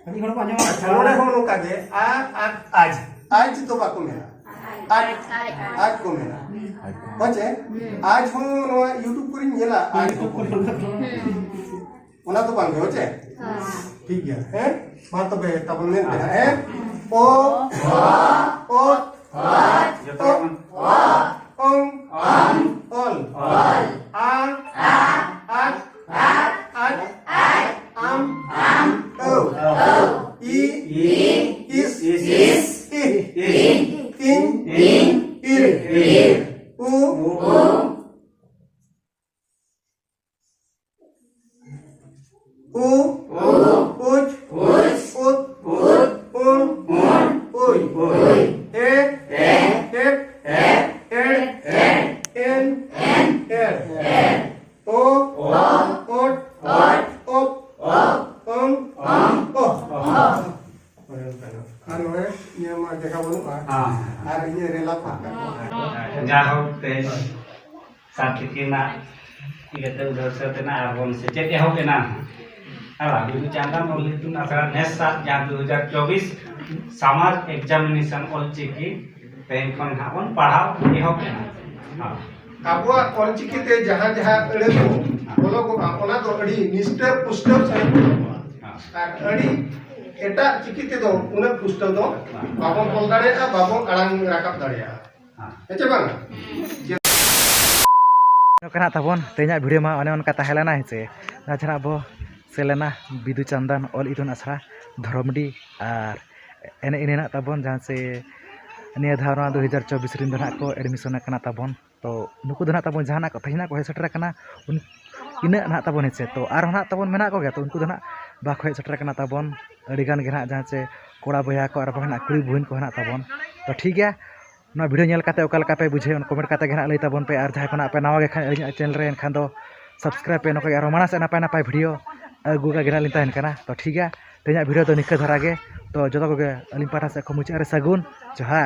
ᱟᱹᱰᱤ ᱦᱚᱲ ᱠᱚ ᱟᱸᱡᱚᱢᱟ᱾ ᱟᱪᱪᱷᱟ, ᱱᱚᱰᱮ ᱦᱚᱸ ᱱᱚᱝᱠᱟ ᱜᱮ, ᱟ, ᱟᱡ, ᱟᱡ, ᱟᱡ ᱫᱚ ᱵᱟᱠᱚ ᱢᱮᱱᱟ, ᱟᱡ, ᱟᱡ, ᱟᱡ᱾ ᱟᱡ ᱠᱚ ᱢᱮᱱᱟ᱾ ᱦᱮᱸ ᱪᱮ? ᱟᱡ ᱦᱚᱸ ᱱᱚᱣᱟ YouTube ᱠᱚᱨᱮᱧ ᱧᱮᱞᱟ, ᱟᱡ ᱦᱚᱸ ᱠᱚ ᱢᱮᱱᱟ᱾ ᱚᱱᱟ ᱫᱚ ᱵᱟᱝ ᱜᱮ, ᱦᱮᱸ ᱪᱮ? ᱦᱮᱸ᱾ ᱴᱷᱤᱠ ᱜᱮᱭᱟ, ᱦᱮᱸ? ᱢᱟ ᱛᱚᱵᱮ ᱛᱟᱵᱚᱱ ᱢᱮᱱ ᱯᱮ ᱦᱟᱸᱜ, ᱦᱮᱸ? ᱚ, ᱚ, ᱚᱛ, ᱚᱛ, ᱡᱚᱛᱚ ᱦᱚᱲ ᱚ, ᱚᱝ, ᱚᱝ, ᱚᱞ, ᱚᱞ, ᱟ, ᱟ, ᱟᱡ, ᱟᱡ, ᱟᱡ, ᱟᱢ, ᱟᱢ, ᱟᱹᱣ, ᱟᱹᱣ, ᱤ, ᱤ, ᱤᱥ, ᱤᱥ, ᱤᱥ, ᱤ, ᱤ, ᱤᱧ, ᱤᱧ, ᱤᱧ, ᱤᱨ, ᱤᱨ, ᱩ, ᱩ, ᱩ, ᱩ, ᱩᱪ, ᱩᱪ, ᱩᱛ, ᱩᱛ, ᱩᱬ, ᱩᱬ, ᱩᱭ, ᱩᱭ, ᱮ, ᱮ, ᱮᱯ, ᱮᱯ, ᱮᱲ, ᱮᱲ, ᱮᱱ, ᱮᱱ, ᱮᱲ, ᱮᱲ, ᱚ, ᱚ, ᱚᱴ, ᱚᱴ, ᱚᱯ, ᱚᱯ, ᱚᱝ, ᱚᱝ, ᱚᱦ, ᱚᱦ᱾ ᱟᱨ ᱱᱚᱰᱮ ᱤᱧᱟᱹᱜ ᱢᱟ ᱡᱟᱭᱜᱟ ᱵᱟᱹᱱᱩᱜᱼᱟ᱾ ᱦᱮᱸ᱾ ᱟᱨ ᱤᱧᱟᱹᱜ ᱨᱮᱞᱟ ᱯᱷᱟᱸᱠᱟ᱾ ᱡᱟᱭᱦᱳᱠ, ᱛᱮᱦᱮᱧ ᱥᱟᱨ ᱛᱤᱠᱤᱱᱟᱜ ᱤᱭᱟᱹᱛᱮ ᱩᱰᱷᱟᱹᱣ ᱥᱟᱹᱛ ᱮᱱᱟ ᱟᱨ ᱵᱚᱱ ᱥᱮᱪᱮᱫ ᱮᱦᱚᱵ ᱮᱱᱟ᱾ ᱟᱨ ᱵᱤᱫᱩ ᱪᱟᱸᱫᱟᱱ ᱚᱞ ᱤᱛᱩᱱ ᱟᱥᱲᱟ ᱱᱮᱥ ᱥᱟᱛ ᱡᱟᱦᱟᱸ ᱫᱩ ᱦᱟᱡᱟᱨ ᱪᱚᱵᱵᱤᱥ summer examination ᱚᱞᱪᱤᱠᱤ ᱛᱮᱦᱮᱧ ᱠᱷᱚᱱ ᱱᱟᱦᱟᱜ ᱵᱚᱱ ᱯᱟᱲᱦᱟᱣ ᱮᱦᱚᱵ ᱮᱱᱟ᱾ ᱦᱮᱸ᱾ ᱟᱵᱚᱣᱟᱜ ᱚᱞᱪᱤᱠᱤ ᱛᱮ ᱡᱟᱦᱟᱸ ᱡᱟᱦᱟᱸ ᱟᱹᱲᱟᱹ ᱠᱚ ᱚᱞᱚᱜᱚᱜᱼᱟ, ᱚᱱᱟ ᱫᱚ ᱟᱹᱰᱤ ᱱᱤᱥᱴᱟᱹ ᱯᱩᱥᱴᱟᱹᱣ ᱥᱟᱺᱦᱤᱡ ᱚᱞᱚᱜᱚᱜᱼᱟ᱾ ᱦᱮᱸ᱾ ᱟᱨ ᱟᱹᱰᱤ ᱮᱴᱟᱜ ᱪᱤᱠᱤ ᱛᱮᱫᱚ ᱩᱱᱟᱹᱜ ᱯᱩᱥᱴᱟᱹᱣ ᱫᱚ ᱵᱟᱵᱚᱱ ᱚᱞ ᱫᱟᱲᱮᱭᱟᱜᱼᱟ, ᱵᱟᱵᱚᱱ ᱟᱲᱟᱝ ᱨᱟᱠᱟᱵ ᱫᱟᱲᱮᱭᱟᱜᱼᱟ᱾ ᱦᱮᱸ ᱪᱮ ᱵᱟᱝ? ᱱᱚᱝᱠᱟ ᱱᱟᱜ ᱛᱟᱵᱚᱱ ᱛᱮᱦᱮᱧᱟᱜ video ᱢᱟ ᱚᱱᱮ ᱚᱱᱠᱟ ᱛᱟᱦᱮᱸ ᱞᱮᱱᱟ, ᱦᱮᱸ ᱥᱮ᱾ ᱱᱚᱣᱟ ᱡᱟᱦᱟᱸ ᱟᱵᱚ ᱥᱮᱱ ᱞᱮᱱᱟ ᱵᱤᱫᱩ ᱪᱟᱸᱫᱟᱱ ᱚᱞ ᱤᱛᱩᱱ ᱟᱥᱲᱟ ᱫᱷᱚᱨᱚᱢᱰᱤ, ᱟᱨ ᱮᱱᱮᱡ ᱮᱱᱮᱡ ᱱᱟᱜ ᱛᱟᱵᱚᱱ ᱡᱟᱦᱟᱸ ᱥᱮ ᱱᱤᱭᱟᱹ ᱫᱷᱟᱣ ᱱᱚᱣᱟ ᱫᱩ ᱦᱟᱡᱟᱨ ᱪᱚᱵᱵᱤᱥ ᱨᱮᱱ ᱫᱚ ᱱᱟᱜ ᱠᱚ admission ᱟᱠᱟᱱᱟ ᱛᱟᱵᱚᱱ᱾ ᱛᱚ ᱱᱩᱠᱩ ᱫᱚ ᱱᱟᱜ ᱛᱟᱵᱚᱱ ᱡᱟᱦᱟᱸ ᱱᱟᱜ ᱠᱚ ᱛᱮᱦᱮᱧ ᱱᱟᱜ ᱠᱚ ᱦᱮᱡ ᱥᱮᱴᱮᱨ ᱟᱠᱟᱱᱟ, ᱩᱱ-, ᱤᱱᱟᱹᱜ ᱱᱟᱜ ᱛᱟᱵᱚᱱ, ᱦᱮᱸ ᱥᱮ᱾ ᱛᱚ ᱟᱨᱦᱚᱸ ᱱᱟᱜ ᱛᱟᱵᱚᱱ ᱢᱮᱱᱟᱜ ᱠᱚᱜᱮᱭᱟ, ᱛᱚ ᱩᱱᱠᱩ ᱫᱚ ᱱᱟᱜ ᱵᱟᱠᱚ ᱦᱮᱡ ᱥᱮᱴᱮᱨ ᱟᱠᱟᱱᱟ ᱛᱟᱵᱚᱱ᱾ ᱟᱹᱰᱤᱜᱟᱱ ᱜᱮ ᱱᱟᱦᱟᱜ ᱡᱟᱦᱟᱸ ᱪᱮ ᱠᱚᱲᱟ ᱵᱚᱭᱦᱟ ᱠᱚ ᱟᱨ ᱵᱟᱝ ᱱᱟᱦᱟᱜ ᱠᱩᱲᱤ ᱵᱚᱦᱤᱱ ᱠᱚ ᱦᱮᱱᱟᱜ ᱛᱟᱵᱚᱱ᱾ ᱛᱚ ᱴᱷᱤᱠ ᱜᱮᱭᱟ, ᱱᱚᱣᱟ ᱵᱷᱤᱰᱤᱭᱳ ᱧᱮᱞ ᱠᱟᱛᱮ ᱚᱠᱟ ᱞᱮᱠᱟ ᱯᱮ ᱵᱩᱡᱷᱟᱹᱣ, ᱚᱱᱟ ᱠᱚᱢᱮᱱᱴ ᱠᱟᱛᱮ ᱜᱮ ᱱᱟᱦᱟᱜ ᱞᱟᱹᱭ ᱛᱟᱵᱚᱱ ᱯᱮ᱾ ᱟᱨ ᱡᱟᱦᱟᱸᱭ ᱠᱚ ᱱᱟᱦᱟᱜ ᱯᱮ ᱱᱟᱣᱟ ᱜᱮ ᱠᱷᱟᱱ ᱟᱹᱞᱤᱧᱟᱜ ᱪᱮᱱᱮᱞ ᱨᱮ, ᱮᱱᱠᱷᱟᱱ ᱫᱚ ᱥᱟᱵᱥᱠᱨᱟᱭᱤᱵᱽ ᱯᱮ᱾ ᱱᱚᱝᱠᱟ ᱜᱮ ᱟᱨᱦᱚᱸ ᱢᱟᱲᱟᱝ ᱥᱮᱫ ᱱᱟᱯᱟᱭ ᱱᱟᱯᱟᱭ ᱵᱷᱤᱰᱤᱭᱳ ᱟᱹᱜᱩ ᱠᱟᱜ ᱜᱮ ᱱᱟᱦᱟᱜ ᱞᱤᱧ ᱛᱟᱦᱮᱱ ᱠᱟᱱᱟ᱾ ᱛᱚ ᱴᱷᱤᱠ ᱜᱮᱭᱟ, ᱛᱮᱦᱮᱧᱟᱜ ᱵᱷᱤᱰᱤᱭᱳ ᱫᱚ ᱱᱤᱝᱠᱟᱹ ᱫᱷᱟᱨᱟ ᱜᱮ᱾ ᱛᱚ ᱡᱚᱛᱚ ᱠᱚᱜᱮ ᱟᱹᱞᱤᱧ ᱯᱟᱦᱴᱟ ᱥᱮᱫ ᱠᱷᱚᱱ ᱢᱩᱪᱟᱹᱫ ᱨᱮ ᱥᱟᱹᱜᱩᱱ ᱡᱚᱦᱟᱨ᱾